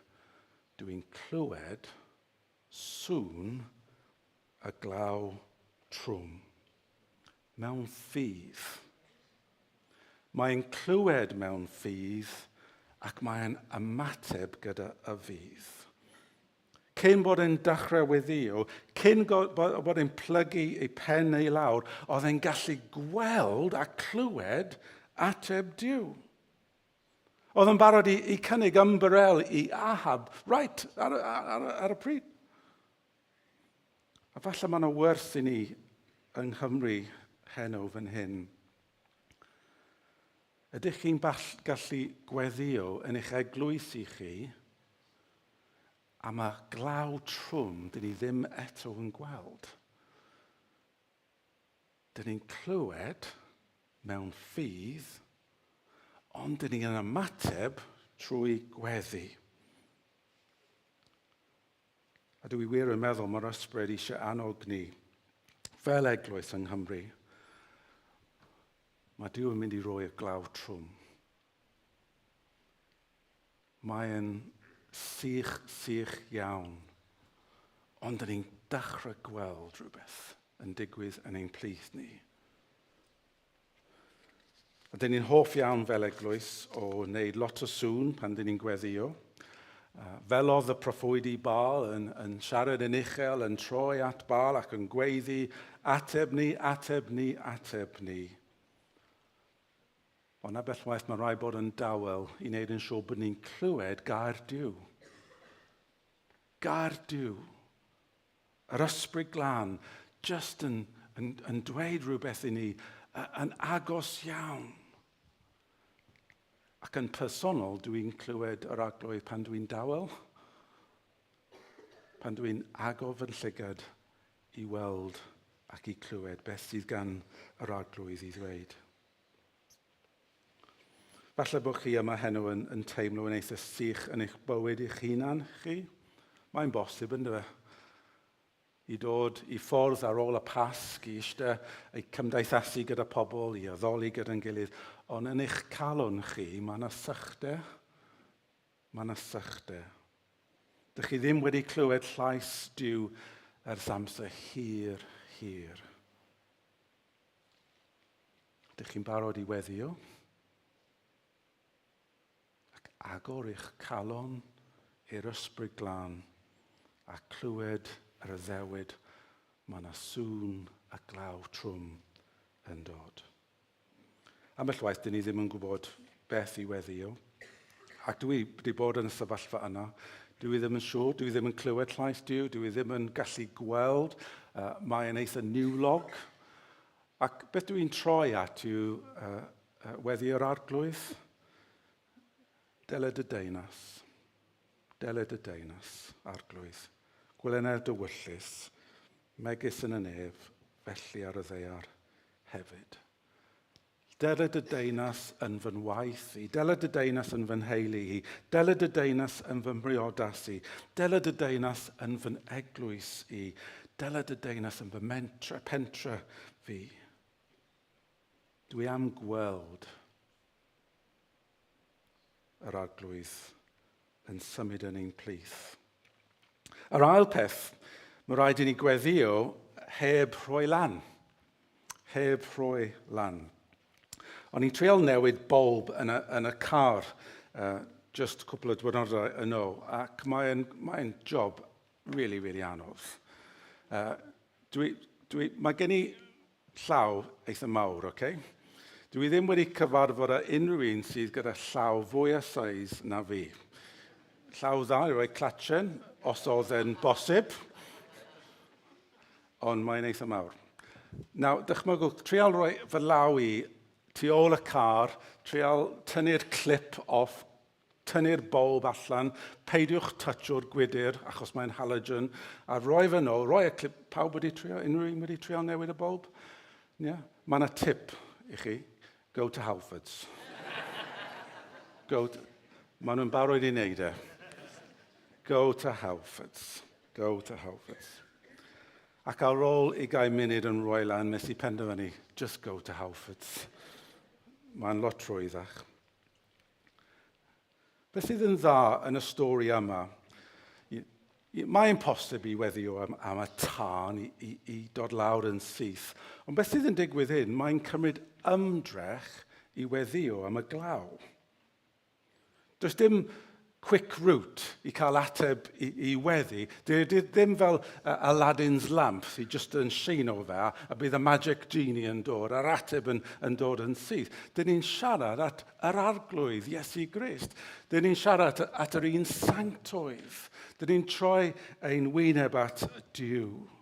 dwi'n clywed sŵn y glaw trwm. Mewn ffydd. Mae'n clywed mewn ffydd ac mae'n ymateb gyda y fydd. Cyn bod e'n dechrau weddio, cyn bod e'n plygu ei pen ei lawr, oedd e'n gallu gweld a clywed ateb Duw. Oedd yn barod i, i cynnig ymbarel i Ahab, right, ar, ar, ar, ar y pryd. A falle mae yna werth i ni yng Nghymru heno fan hyn. Ydych chi'n gallu gweddio yn eich eglwys i chi am y glaw trwm dyn ni ddim eto yn gweld? Dyn ni'n clywed mewn ffydd, ond dyn ni'n ymateb trwy gweddi. A dwi wir yn meddwl mae'r ysbryd eisiau annog ni, fel eglwys yng Nghymru. Mae Duw yn mynd i roi y glaw trwm. Mae'n sych, sych iawn. Ond dyn ni'n dechrau gweld rhywbeth yn digwydd yn ein plith ni. A dyn ni'n hoff iawn fel eglwys o wneud lot o sŵn pan dyn ni'n gweddio. Fel oedd y proffwydi Baal yn, yn siarad yn uchel, yn troi at Baal ac yn gweiddi, ateb ni, ateb ni, ateb ni. Ond ambell waith mae rhaid bod yn dawel i wneud yn siŵr bod ni'n clywed gair Duw. Gair Duw. Yr Ysbryd Glân just yn, yn, yn dweud rhywbeth i ni yn agos iawn. Ac yn personol, dwi'n clywed yr arglwydd pan dwi'n dawel, pan dwi'n agor fy llygad i weld ac i clywed beth sydd gan yr arglwydd i ddweud. Falle bod chi yma heno yn, yn teimlo yn eitha sych yn eich bywyd eich hunan chi. Mae'n bosib, ynddo fe? I dod i ffordd ar ôl y Pasg, i eistedd, i cymdeithasu gyda pobl, i addoli gyda'n gilydd. Ond yn eich calon chi, mae yna sychder. Mae yna sychder. Dych chi ddim wedi clywed llais Duw ers amser hir, hir. Ydych chi'n barod i weddio? Ac agor eich calon i'r ysbryd glân a clywed yr addewid mae yna sŵn a glaw trwm yn dod. Ambell waith, dyn ni ddim yn gwybod beth i weddio. Ac dwi wedi bod yn y sefyllfa yna. Dwi ddim yn siŵr, dwi ddim yn clywed llais Duw, dwi ddim yn gallu gweld. Mae'n eitha niwlog. Ac beth dwi'n troi at yw uh, uh, weddi yr arglwydd. Dele dy deyrnas. Dele dy deyrnas, arglwydd. Gwelenau'r dywyllus, megis yn y nef, felly ar y ddaear hefyd. Dele dy deyrnas yn fy ngwaith i. Dele dy deyrnas yn fy nheulu i. Dele dy deyrnas yn fy mhriodas i. Dele dy deyrnas yn fy eglwys i. Dele dy deyrnas yn fy mentre, pentre fi. Dwi am gweld yr arglwydd yn symud yn ein plith. Yr ail peth, mae rhaid i ni gweddio heb rhoi lan. Heb rhoi lan. O'n i'n trial newid bulb yn y, yn y car uh, just cwpl o diwrnodau yn ôl, ac mae'n mae job really, really anodd. Uh, dwi, dwi, mae gen i llaw eitha mawr, oce? Okay? Dwi ddim wedi cyfarfod â unrhyw un sydd gyda llaw fwy o size na fi. Llaw dda i roi clatchen, os oedd e'n bosib, ond mae'n eitha mawr. Nawr, dychmygwch, trial rhoi fy law i tu ôl y car, trial tynnu'r clip off Tynnu'r bulb allan, peidiwch toucho'r gwydr achos mae'n halogen, a rhoi fe nôl, rhoi y clip, pawb wedi trio, unrhyw un wedi trio newid y bulb? Yeah. Mae yna tip i chi, go to Halfords. Go to, maen nhw'n barod i wneud e. Go to Halfords. Go to Halfords. Ac ar ôl ugain munud yn rhoi lan, nes i penderfynu, just go to Halfords. Mae'n lot rhwyddach. Beth sydd yn dda yn y stori yma, mae'n posib i weddio am, am y tân i, i, i dod lawr yn syth. Ond beth sydd yn digwydd hyn, mae'n cymryd ymdrech i weddio am y glaw. Does dim quick route i cael ateb i, i weddi. Dydy e ddim fel Aladdin's lamp sydd jyst yn sheino fe a, a bydd y magic genie yn dod a'r ateb yn, yn dod yn syth. Dyn ni'n siarad at yr arglwydd Iesu Grist. Dyn ni'n siarad at yr un sanctoedd. Dyn ni'n troi ein wyneb at Duw.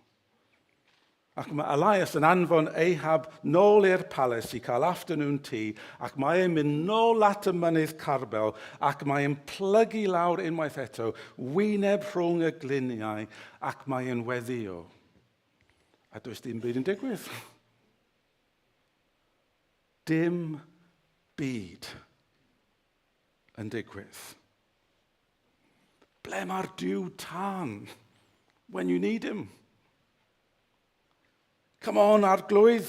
Ac mae Elias yn anfon Ahab nôl i'r palace i cael afternoon tea, ac mae e'n mynd nôl at y mynydd Carbel, ac mae e'n plygu lawr unwaith eto, wyneb rhwng y gliniau, ac mae e'n weddio. A does dim byd yn digwydd. Dim byd yn digwydd. Ble mae'r Duw tân when you need him? Come on, arglwydd.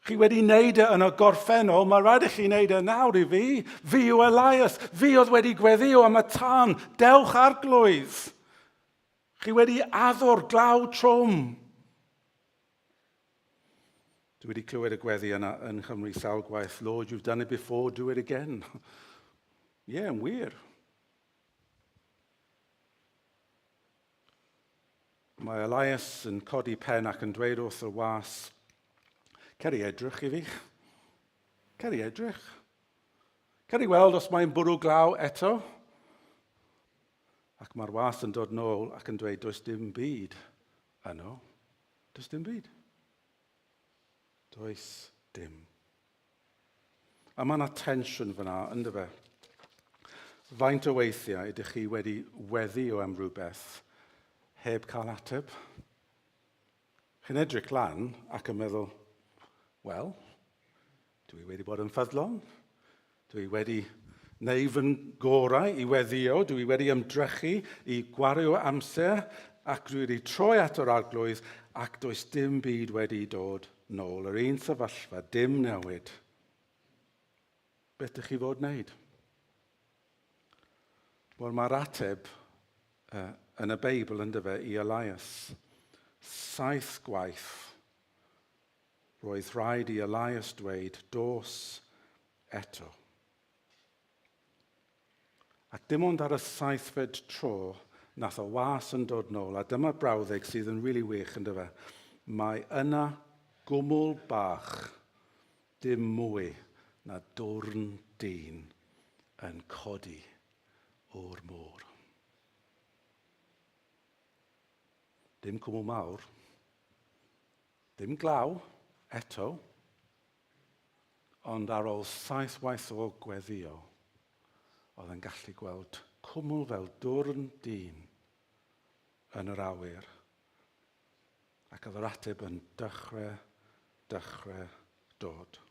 Chi wedi wneud e yn y gorffennol, mae rhaid i chi wneud e nawr i fi. Fi yw Elias, fi oedd wedi gweddio am y tân. Dewch arglwydd. Chi wedi addo'r glaw trwm. Dwi wedi clywed y gweddi yna yn Nghymru sawl gwaith. Lord, you've done it before, do it again. Ie, yeah, yn wir. Mae Elias yn codi pen ac yn dweud wrth y was, cer i edrych i fi. Cer i edrych. Cer i weld os mae'n bwrw glaw eto. Ac mae'r was yn dod nôl ac yn dweud, does dim byd yno. Does dim byd. Does dim. A mae yna tensiwn fyna, ynddo fe? Faint o weithiau ydych chi wedi weddio am rhywbeth heb cael ateb? Chi'n edrych lan ac yn meddwl, wel, dwi wedi bod yn ffyddlon, dwi wedi neu fy gorau i weddio, dwi wedi ymdrechu i gwario amser ac dwi wedi troi at yr arglwydd ac does dim byd wedi dod nôl yr un sefyllfa, dim newid. Beth ydych chi fod wneud? Wel, mae'r ateb uh, yn y Beibl yn dyfe i Elias. Saith gwaith roedd rhaid i Elias dweud, dos eto. Ac dim ond ar y saithfed tro nath o was yn dod nôl, a dyma brawddeg sydd yn rili wych yn dyfe. Mae yna gwmwl bach, dim mwy na dwrn dyn yn codi o'r môr. Dim cwmwl mawr, dim glaw eto, Ond ar ôl saith waith o gweddio, oedd yn gallu gweld cwmwl fel dwrn dyn yn yr awyr. Ac oedd yr ateb yn dechrau, dechrau dod.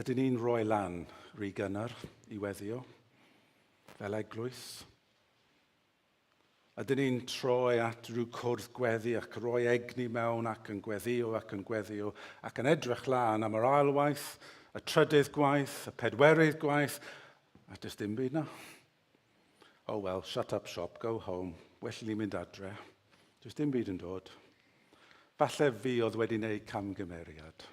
Ydyn ni'n rhoi lan rhy gynnar i weddio fel eglwys? Ydyn ni'n troi at rhyw cwrdd gweddi ac rhoi egni mewn ac yn gweddio ac yn gweddio ac yn edrych lan am yr ail waith, y trydydd gwaith, y pedwerydd gwaith, a does dim byd na. Oh well, shut up shop, go home, well i ni mynd adre. Does dim byd yn dod. Falle fi oedd wedi gwneud camgymeriad.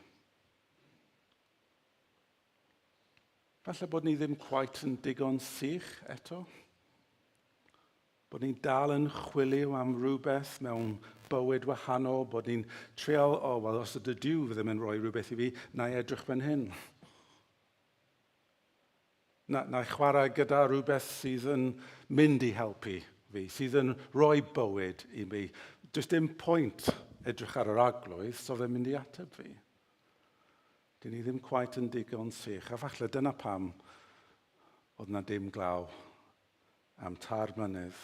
Falle bod ni ddim quite yn digon sych eto. Bod ni'n dal yn chwilio am rhywbeth mewn bywyd wahanol, bod ni'n trial, o, oh, wel, os ydy Duw ddim yn rhoi rhywbeth i fi, na i edrych fan hyn. Na, na i chwarae gyda rhywbeth sydd yn mynd i helpu fi, sydd yn rhoi bywyd i mi. Does dim pwynt edrych ar yr arglwydd, so fe'n mynd i ateb fi. Dyn ni ddim cweit yn digon sych, a falle dyna pam oedd na dim glaw am tair mlynedd.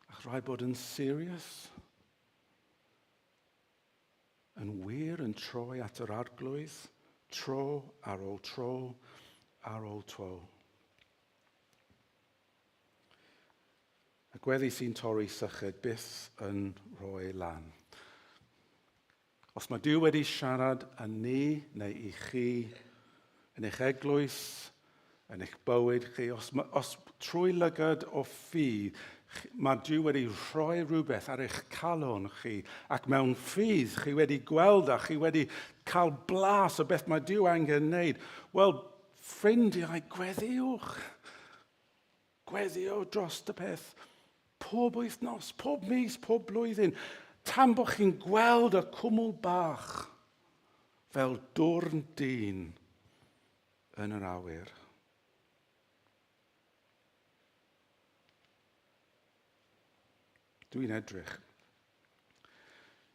Ac rhaid bod yn serious, yn wir yn troi at yr arglwydd, tro ar ôl tro ar ôl tro. Y gweddi sy'n torri syched byth yn rhoi lan. Os mae Duw wedi siarad â ni neu i chi, yn eich eglwys, yn eich bywyd chi, os, os trwy lygad o ffydd, mae Duw wedi rhoi rhywbeth ar eich calon chi, ac mewn ffydd chi wedi gweld a chi wedi cael blas o beth mae Duw angen wneud, wel, ffrindiau, gweddiwch. Gweddio dros y peth pob wythnos, pob mis, pob blwyddyn, tan bod chi'n gweld y cwmwl bach fel dwrn dyn yn yr awyr. Dwi'n edrych.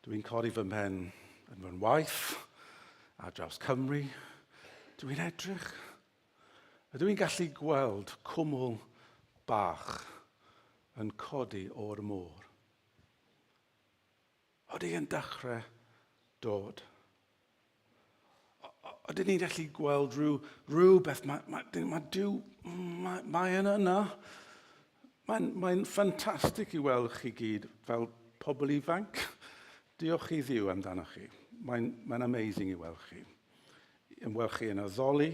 Dwi'n codi fy mhen yn fy waith ar draws Cymru. Dwi'n edrych. Ydw i'n gallu gweld cwmwl bach yn codi o'r môr? Odi yn dechrau dod? Ydyn ni'n gallu gweld rhyw, rhywbeth, mae, mae, mae Duw, mae, mae yna yna. Mae'n mae ffantastig i weld chi gyd fel pobl ifanc. Diolch i Dduw amdano chi. Mae'n mae amazing i weld chi. Yn weld chi yn addoli,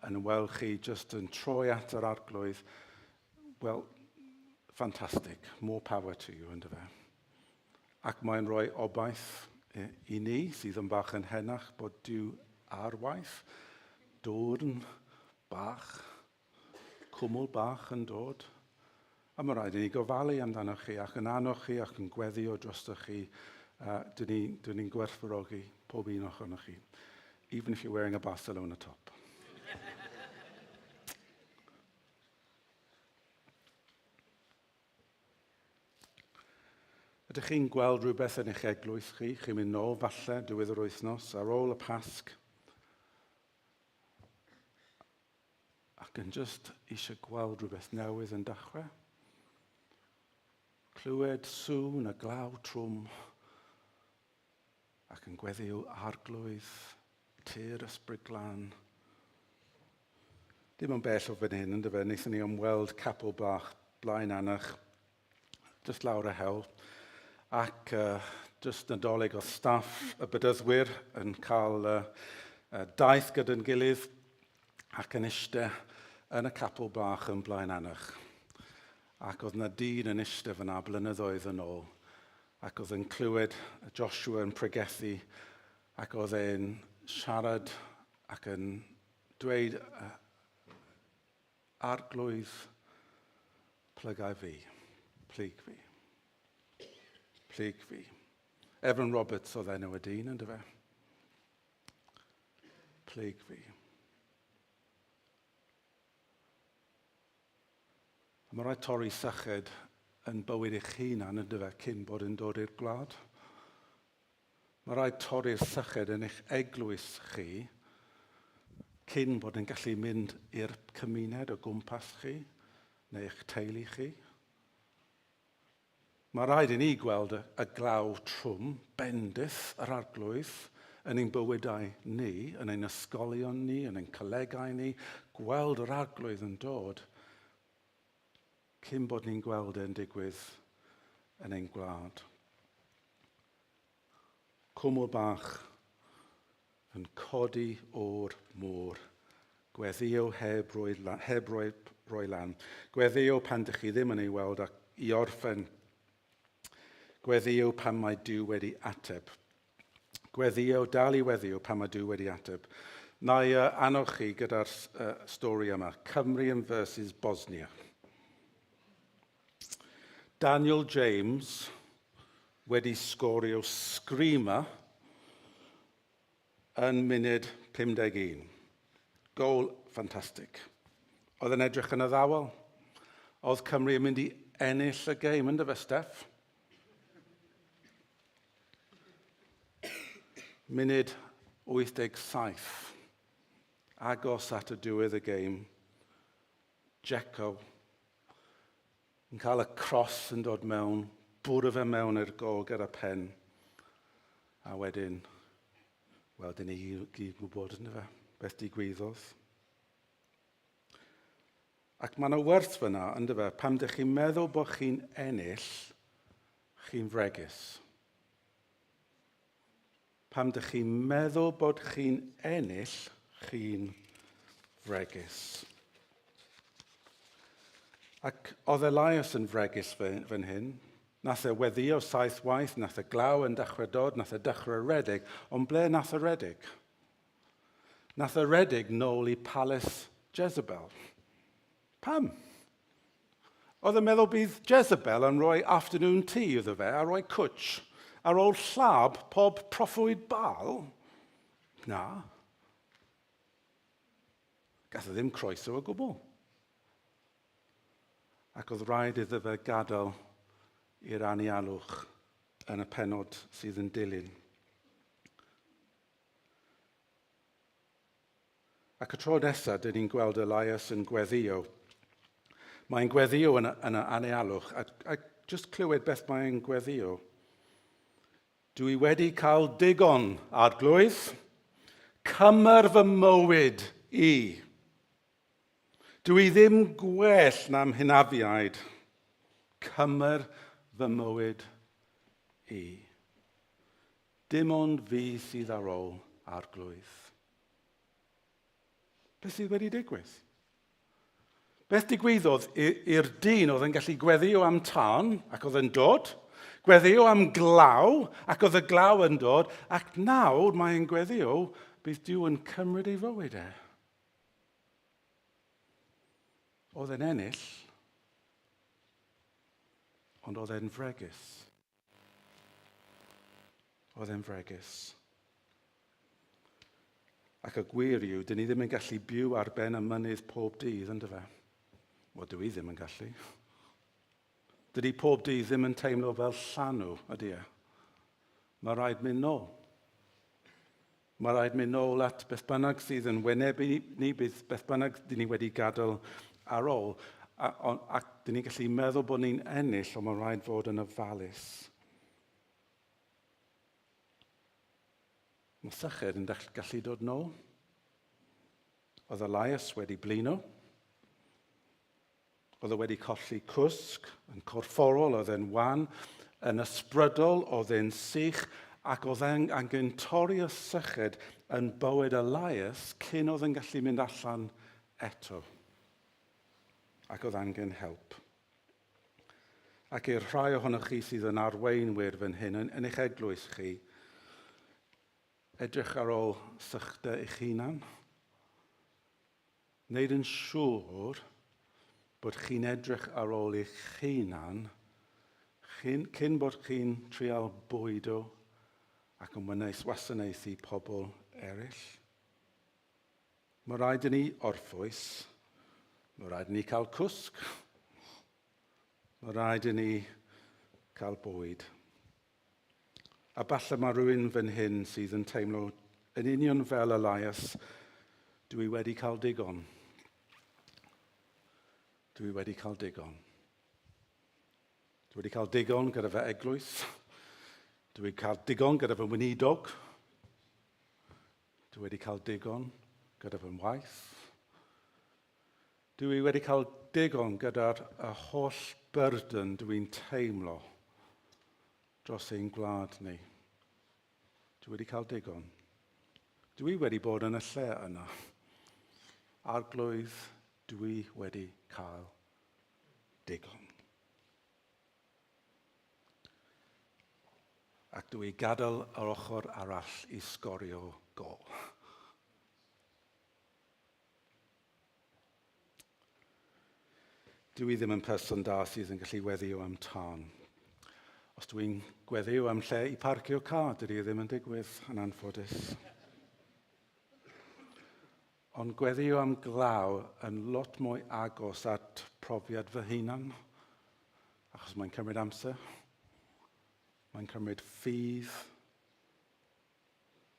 yn weld chi just yn troi at yr arglwydd. Wel, ffantastig. More power to you, ynddo fe. Ac mae'n rhoi obaith i ni sydd yn bach yn henach bod Duw ar waith. Dwrn bach, cwmwl bach yn dod. A mae rhaid i ni gofalu amdano chi ac yn annog chi ac yn gweddio drostoch chi. Dyn ni'n ni gwerthfawrogi pob un ohonoch chi. Even if you're wearing a Barcelona top. Ydych chi'n gweld rhywbeth yn eich eglwys chi? Chi'n mynd nôl falle diwedd yr wythnos ar ôl y Pasg ac yn just eisiau gweld rhywbeth newydd yn dechrau. Clywed sŵn y glaw trwm ac yn gweddiw arglwydd tir ysbryd glân. Dim ond bell o fan hyn, ynddo fe, wnaethon ni ymweld capel bach Blaen Anach, just lawr y hewl, ac just Nadolig oedd staff y bedyddwyr yn cael daith gyda'n gilydd ac yn eistedd yn y capel bach yn Blaen Anach. Ac oedd na dyn yn eistedd fyna blynyddoedd yn ôl, ac oedd yn clywed Joshua yn pregethu, ac oedd e'n siarad ac yn dweud, Arglwydd, plygai fi, plyg fi, plyg fi. Evan Roberts oedd enw y dyn, ynddo fe? Plyg fi. A mae rhaid torri syched yn bywyd eich hunan, ynddo fe, cyn bod yn dod i'r gwlad. Mae rhaid torri'r syched yn eich eglwys chi cyn bod yn gallu mynd i'r cymuned o gwmpas chi neu eich teulu chi. Mae rhaid i ni gweld y, y glaw trwm, bendith yr arglwydd yn ein bywydau ni, yn ein ysgolion ni, yn ein colegau ni, gweld yr arglwydd yn dod cyn bod ni'n gweld e'n digwydd yn ein gwlad. Cwmwl bach yn codi o'r môr. Gweddio heb roi, heb roi, roi lan. Gweddio pan dych chi ddim yn ei weld ac i orffen. Gweddio pan mae Duw wedi ateb. Gweddio, dal i weddio pan mae Duw wedi ateb. Na i annog chi gyda'r stori yma. Cymru yn versus Bosnia. Daniel James wedi sgorio screamer yn munud 51. Gol ffantastig. Oedd yn edrych yn addawol. Oedd Cymru yn mynd i ennill y gêm, ynddo fe, Steff? Munud 87. Agos at y diwedd y gêm. Dzeko yn cael y cross yn dod mewn, bwrw fe mewn i'r gol gyda pen. A wedyn, wel, dyn ni gyd gwybod, ynddo fe, beth digwyddodd. Ac mae yna werth fyna, ynddo fe, pam dych chi'n meddwl bod chi'n ennill, chi'n fregus. Pam dych chi'n meddwl bod chi'n ennill, chi'n fregus. Ac oedd Elias yn fregus fan hyn. Nath e weddio saith waith, nath e glaw yn dechrau dod, nath e dechrau redeg, ond ble nath e redeg? Nath e redeg nôl i palace Jezebel. Pam? Oedd e'n meddwl bydd Jezebel yn rhoi afternoon tea iddo fe a rhoi cwtch ar ôl llab pob proffwyd Baal? Na. Gath e ddim croeso o gwbl. Ac oedd rhaid iddo fe gadael i'r anialwch yn y penod sydd yn dilyn. Ac y tro nesaf, dyn ni'n gweld Elias yn gweddio. Mae'n gweddio yn, yn y anialwch, a, a just clywed beth mae'n gweddio. Dwi wedi cael digon, arglwydd. Cymer fy mywyd i. Dwi ddim gwell na'm hynafiaid. Cymer fy mywyd i. Dim ond fi sydd ar ôl, arglwydd. Beth sydd wedi digwydd? Beth digwyddodd i'r dyn oedd yn gallu gweddio am tân ac oedd yn dod, gweddio am glaw ac oedd y glaw yn dod, ac nawr mae'n gweddio bydd Duw yn cymryd ei fywyd e. Oedd e'n ennill, ond oedd e'n fregus. Oedd e'n fregus. Ac y gwir yw, dyn ni ddim yn gallu byw ar ben y mynydd pob dydd, ynddo fe? Wel, dwi ddim yn gallu. Dydy pob dydd ddim yn teimlo fel llanw, ydy e? Mae rhaid mynd nôl. Mae rhaid mynd nôl at beth bynnag sydd yn wynebu ni, beth bynnag dyn ni wedi gadael ar ôl. A, on, ac dyn ni'n gallu meddwl bod ni'n ennill, ond mae rhaid fod yn ofalus. Mae syched yn gallu dod nôl. Oedd Elias wedi blino. Oedd e wedi colli cwsg, yn corfforol oedd e'n wan, yn ysbrydol oedd e'n sych, ac oedd e'n angen torri y syched yn bywyd Elias cyn oedd e'n gallu mynd allan eto. Ac oedd angen help. Ac i'r rhai ohonoch chi sydd yn arweinwyr fan hyn, yn, yn eich eglwys chi, edrych ar ôl sychder eich hunan. Wneud yn siŵr bod chi'n edrych ar ôl eich hunan cyn, cyn bod chi'n trial bwydo ac yn wneud wasanaethu pobl eraill. Mae rhaid i ni orffwys, mae rhaid i ni cael cwsg, mae rhaid i ni cael bwyd. A falle mae rhywun fan hyn sydd yn teimlo yn union fel Elias, dwi wedi cael digon. Dwi wedi cael digon. Dwi wedi cael digon gyda fy eglwys. Dwi wedi cael digon gyda fy weinidog. Dwi wedi cael digon gyda fy ngwaith. Dwi wedi cael digon gyda'r holl burden dwi'n teimlo dros ein gwlad ni. Dwi wedi cael digon. Dwi wedi bod yn y lle yna. Arglwydd, dwi wedi cael digon. Ac dwi gadael yr ochr arall i sgorio gol. Dw i ddim yn person da sydd yn gallu weddio am tân. Os dw i'n gweddio am lle i parcio car, dydy e ddim yn digwydd, yn anffodus. Ond gweddio am glaw yn lot mwy agos at profiad fy hunan, achos mae'n cymryd amser, mae'n cymryd ffydd,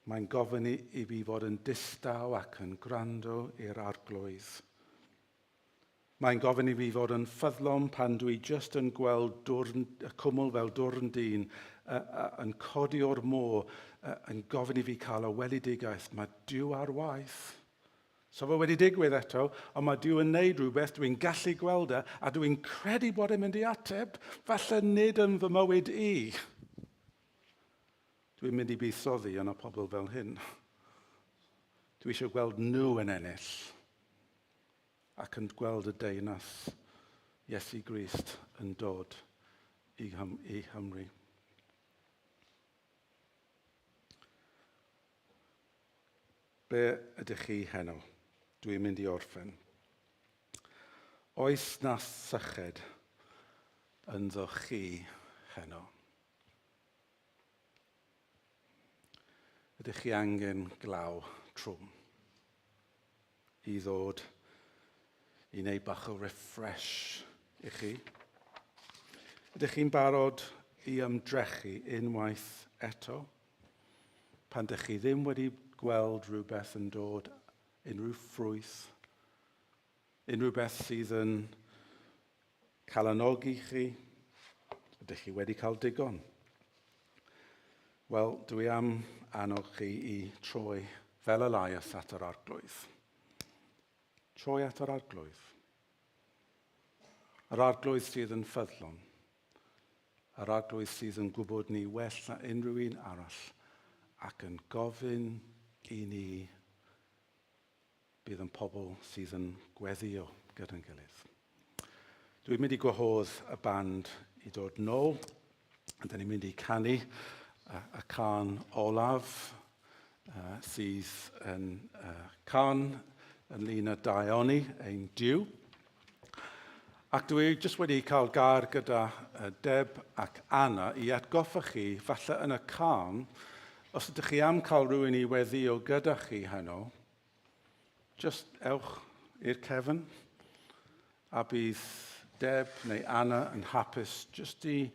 Mae'n gofyn i fi fod yn distaw ac yn gwrando i'r Arglwydd. Mae'n gofyn i fi fod yn ffyddlon pan dwi jyst yn gweld dwrn, y cwmwl fel dwrn dyn yn codi o'r môr, yn gofyn i fi cael y weledigaeth. Mae Duw ar waith. So fe wedi digwydd eto, ond mae Duw yn neud rhywbeth, dwi'n gallu gweld e, a dwi'n credu bod e'n mynd i ateb, falle nid yn fy mywyd i. Dwi'n mynd i buddsoddi yn y pobl fel hyn. Dwi eisiau gweld nhw yn ennill ac yn gweld y deyrnas Iesu Grist yn dod i, i Nghymru. Be ydych chi heno? Dwi'n mynd i orffen. Oes na syched ynddo chi heno? Ydych chi angen glaw trwm i ddod i wneud bach o refresh i chi? Ydych chi'n barod i ymdrechu unwaith eto? Pan dych chi ddim wedi gweld rhywbeth yn dod, unrhyw ffrwyth, unrhyw beth sydd yn Calanogi chi? Ydych chi wedi cael digon? Wel, dwi am annog chi i troi fel Elias at yr arglwydd. Troi at yr arglwydd. Yr arglwydd sydd yn ffyddlon. Yr arglwydd sydd yn gwybod ni well na unrhyw un arall ac yn gofyn i ni bydd yn pobl sydd yn gweddio gyda'n gilydd. Dwi'n mynd i gwahodd y band i dod nôl, a dyn ni'n mynd i canu y, y can olaf uh, sydd yn uh, can ynglyn â daioni ein Duw. Ac dwi jyst wedi cael gair gyda Deb ac Anna i atgoffa chi, falle yn y can, os ydych chi am cael rhywun i weddio gyda chi heno, Just ewch i'r cefn a bydd Deb neu Anna yn hapus just i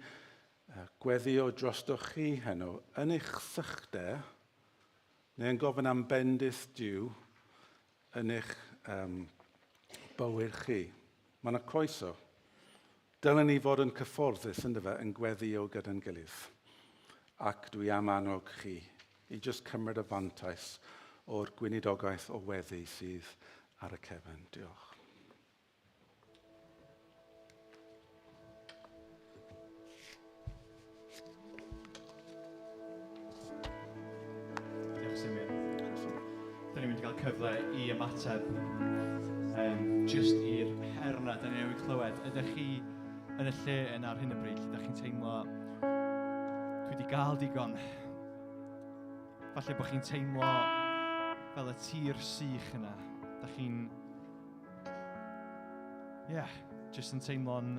gweddio drostoch chi heno yn eich sychder neu yn gofyn am bendith Duw yn eich um, bywyd chi. Mae yna croeso. Dylen ni fod yn cyfforddus ynddo fe yn gweddio gyda'n gilydd. Ac dwi am annog chi i jyst cymryd y fantais o'r gweinidogaeth o weddi sydd ar y cefn. Diolch. Diolch, Simeon. Da ni'n mynd i gael cyfle i ymateb um, just i'r her yna da ni newydd clywed. Ydych chi yn y lle yna ar hyn o bryd lle ydych chi'n teimlo dwi wedi gael digon. Falle bod chi'n teimlo fel y tir sych yna. Da chi'n... Yeah, just yn teimlo'n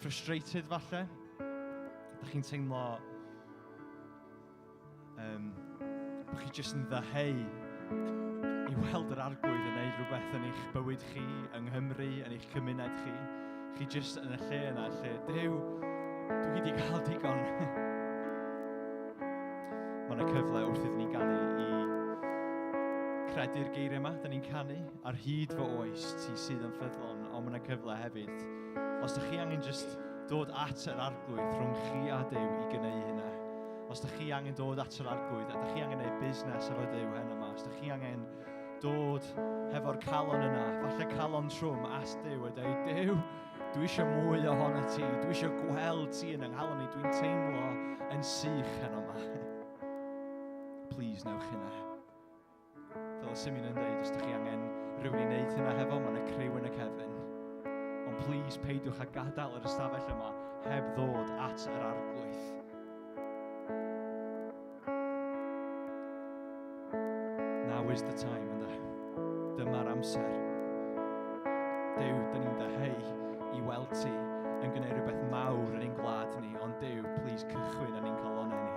frustrated falle. Da chi'n teimlo um, bod chi jyst yn ddyheu i weld yr arglwydd yn gwneud rhywbeth yn eich bywyd chi, yng Nghymru, yn eich cymuned chi. Chi jyst yn y lle yna, lle, Duw, dwi wedi cael digon. Mae yna cyfle wrth iddyn ni ganu i credu'r geiriau yma, da ni'n canu, ar hyd fy oes, ti sydd yn ffyddlon, ond mae yna cyfle hefyd. Os ydych chi angen jyst dod at yr arglwydd rhwng chi a Duw i gynneu hynna, Os ydych chi angen dod at yr arglwydd, a ydych chi angen gwneud busnes efo Duw heno yma, os ydych chi angen dod hefo'r calon yna, falle calon trwm at Duw a dweud, Duw, dwi eisiau mwy ohono ti, dwi eisiau gweld ti yn yng nghalon i, dwi'n teimlo yn sych heno yma. Please, newch hynna. Fel o Simeon yn dweud, os ydych chi angen rhywun i wneud hynna hefo, mae yna criw yn y cefn. Ond please, peidiwch â gadael yr ystafell yma heb ddod at yr arglwydd. Now is the time, ynddo. Dyma'r amser. Duw, dyn ni'n dyheu i weld ti yn gwneud rhywbeth mawr yn ein gwlad ni, ond Duw, please cychwyn yn ein calonau ni.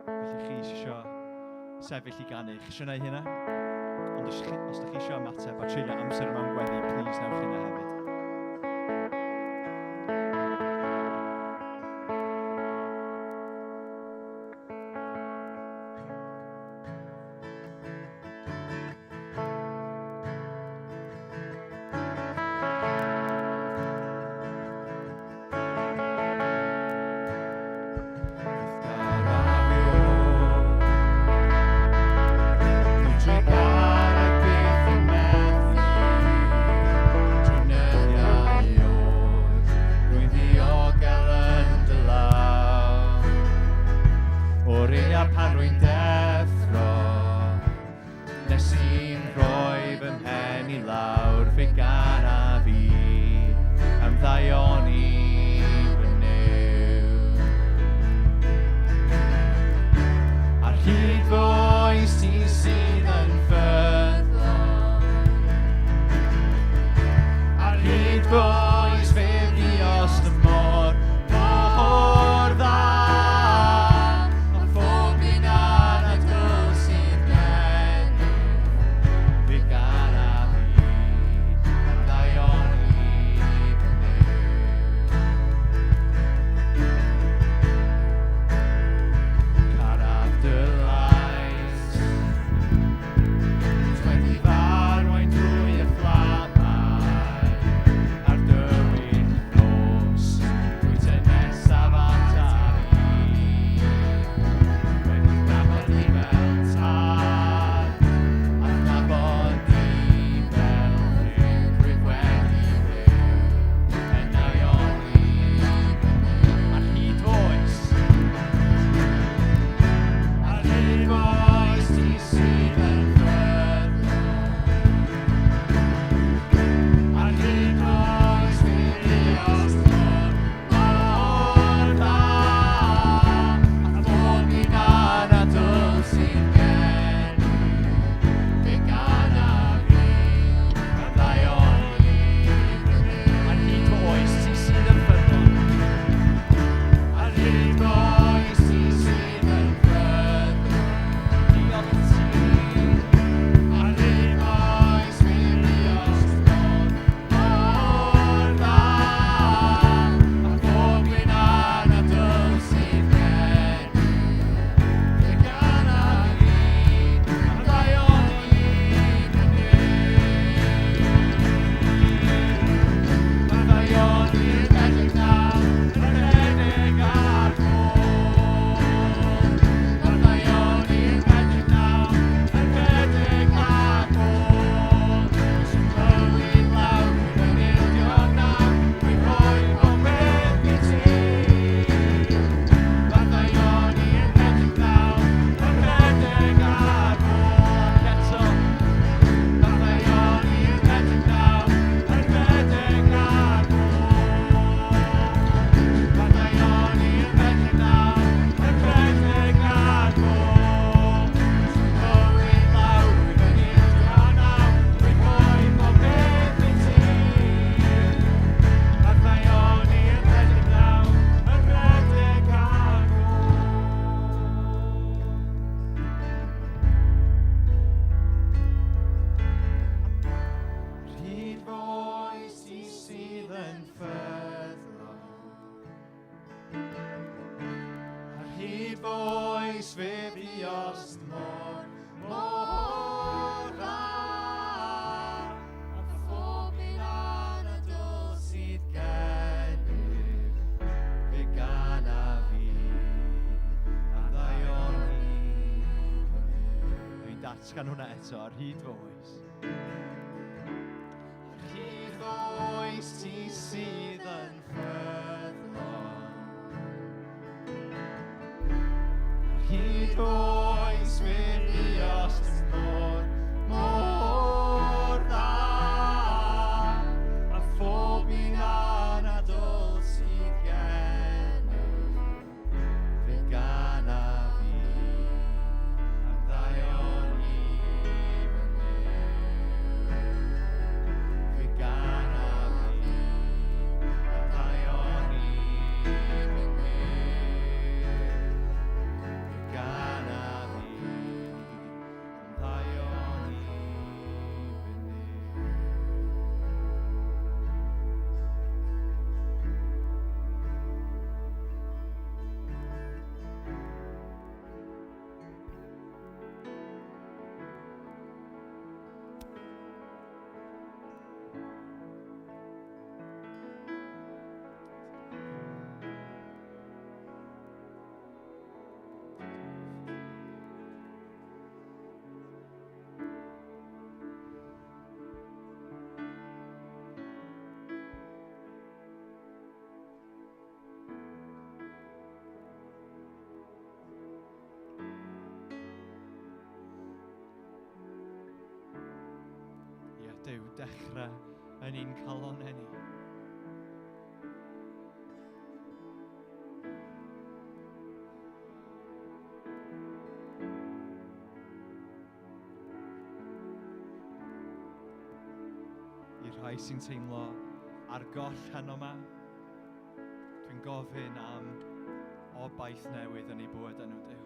Felly chi eisiau sefyll i ganu, chi eisiau gwneud hynna? Ond os, chi, os ydych chi eisiau ymateb a treulio amser mewn gweddi, please newch hynna hefyd. Am ddaioni fy Nuw. Ar hyd fy oes ti sydd yn ffyddlon. Ar hyd fy oes fe fuost y mor, mor dda. A phob un anadl sydd gennyf, fe ganaf i am ddaioni fy Nuw. Caraf dy lais, wedi fy arwain drwy y fflamau, a'r dywyll nos, dwyt yn nesaf ataf i. Wedi nabod di fel tad, a nabod di fel ffrind, rwyf wedi byw yn daioni fy Nuw. Ar hyd fy oes, ar hyd fy oes ti sydd yn ffyddlon. Ar hyd fy oes fe fuost mor, mor dda. A phob un anadl sydd gen i, fe ganaf i am ddaioni fy Nuw. Ar hyd fy oes ti sydd yn ffyddlon. Ar hyd fy oes ti sydd yn ffyddlon. Diolch i ti. Ar hyd fy oes fe fuost mor, mor dda. A phob un anadl sydd gen i, fe ganaf i am ddaioni fy Nuw. Mae ddaioni yn rhedeg naw, yn rhedeg ar goll. Mae ddaioni yn rhedeg naw, yn rhedeg ar goll. Sy'n bywyd lawr, yn ildio naw, dwi'n rhoi pob peth i ti. Mae ddaioni yn rhedeg naw, yn rhedeg ar goll. Ac eto, mae ddaioni yn rhedeg naw, yn rhedeg ar goll. Mae ddaioni yn rhedeg naw, yn rhedeg ar goll. Sy'n bywyd lawr, rwyf yn ildio naw, dwi'n rhoi pob peth i ti. Mae ddaioni yn rhedeg naw, yn rhedeg ar goll. Rhyd fy oes ti sydd yn ffyddlon. Ar hyd fy oes fe fuost mor, mor dda. A phob un anadl sydd gennyf, fe ganaf i am ddaioni fy Nuw. Dwi'n datgan hwnna eto ar hyd fy oes. Ar hyd fy oes ti sydd yn ffyddlon. Ar hyd fy oes fe fuost mor, mor dda. A phob un anadl sydd gennyf, fe ganaf i am ddaioni fy Nuw. Fe ganaf i am ddaioni fy Nuw. Fe ganaf i am ddaioni fy Nuw. Ie, Duw, dechrau yn ein calonnau ni. rhai sy'n teimlo ar goll heno yma, dwi'n gofyn am obaith newydd yn eu bywyd enw Duw.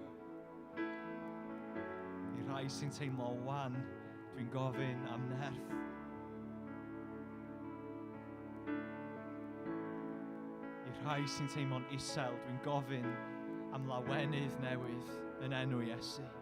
I rhai sy'n teimlo wan, dwi'n gofyn am nerth. I rhai sy'n teimlo'n isel, dwi'n gofyn am lawenydd newydd yn enw Iesu.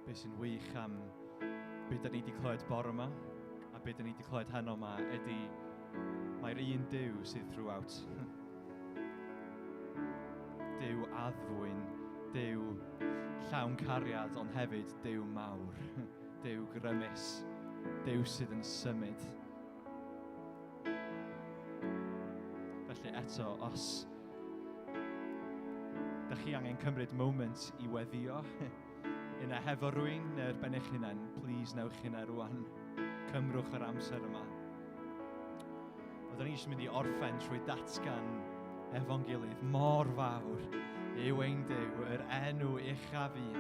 Be sy'n wych am be da ni wedi clywed bore yma a be da ni wedi clywed heno yma ydy mae'r un Duw sydd throughout. Duw addfwyn, Duw llawn cariad, ond hefyd Duw mawr, Duw grymus, Duw sydd yn symud. Felly eto, os da chi angen cymryd moment i weddio, Yna hefo rwy'n neu ar ben eich hunain, please newch hynna rwan. Cymrwch yr amser yma. Oedden ni eisiau mynd i orffen trwy datgan efo'n gilydd mor fawr yw ein Duw, yr enw uchaf un.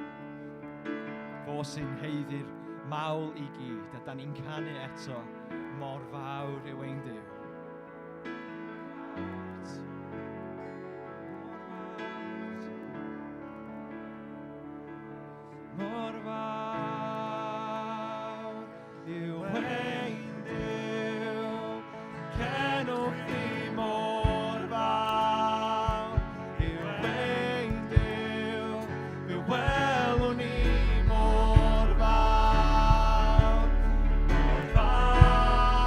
Fo sy'n heiddi'r mawl i gyd, a da ni'n canu eto mor fawr yw ein Duw. Mor fawr yw ein Duw, cenwch chi mor fawr yw ein Duw, fe welwn ni mor fawr, mor fawr.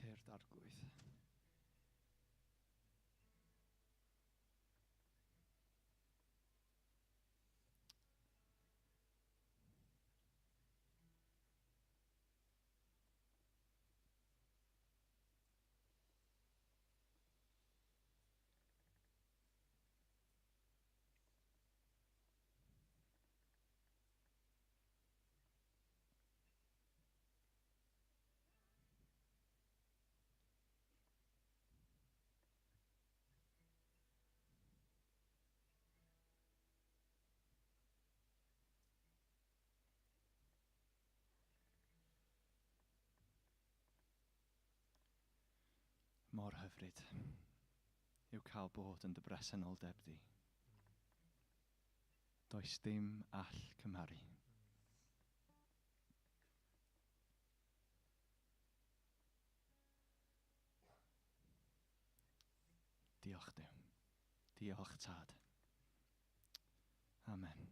Tyrd Arglwydd. Mor hyfryd yw cael bod yn dy bresenoldeb di. Does dim all cymharu. Diolch Duw. Diolch Tad. Amen.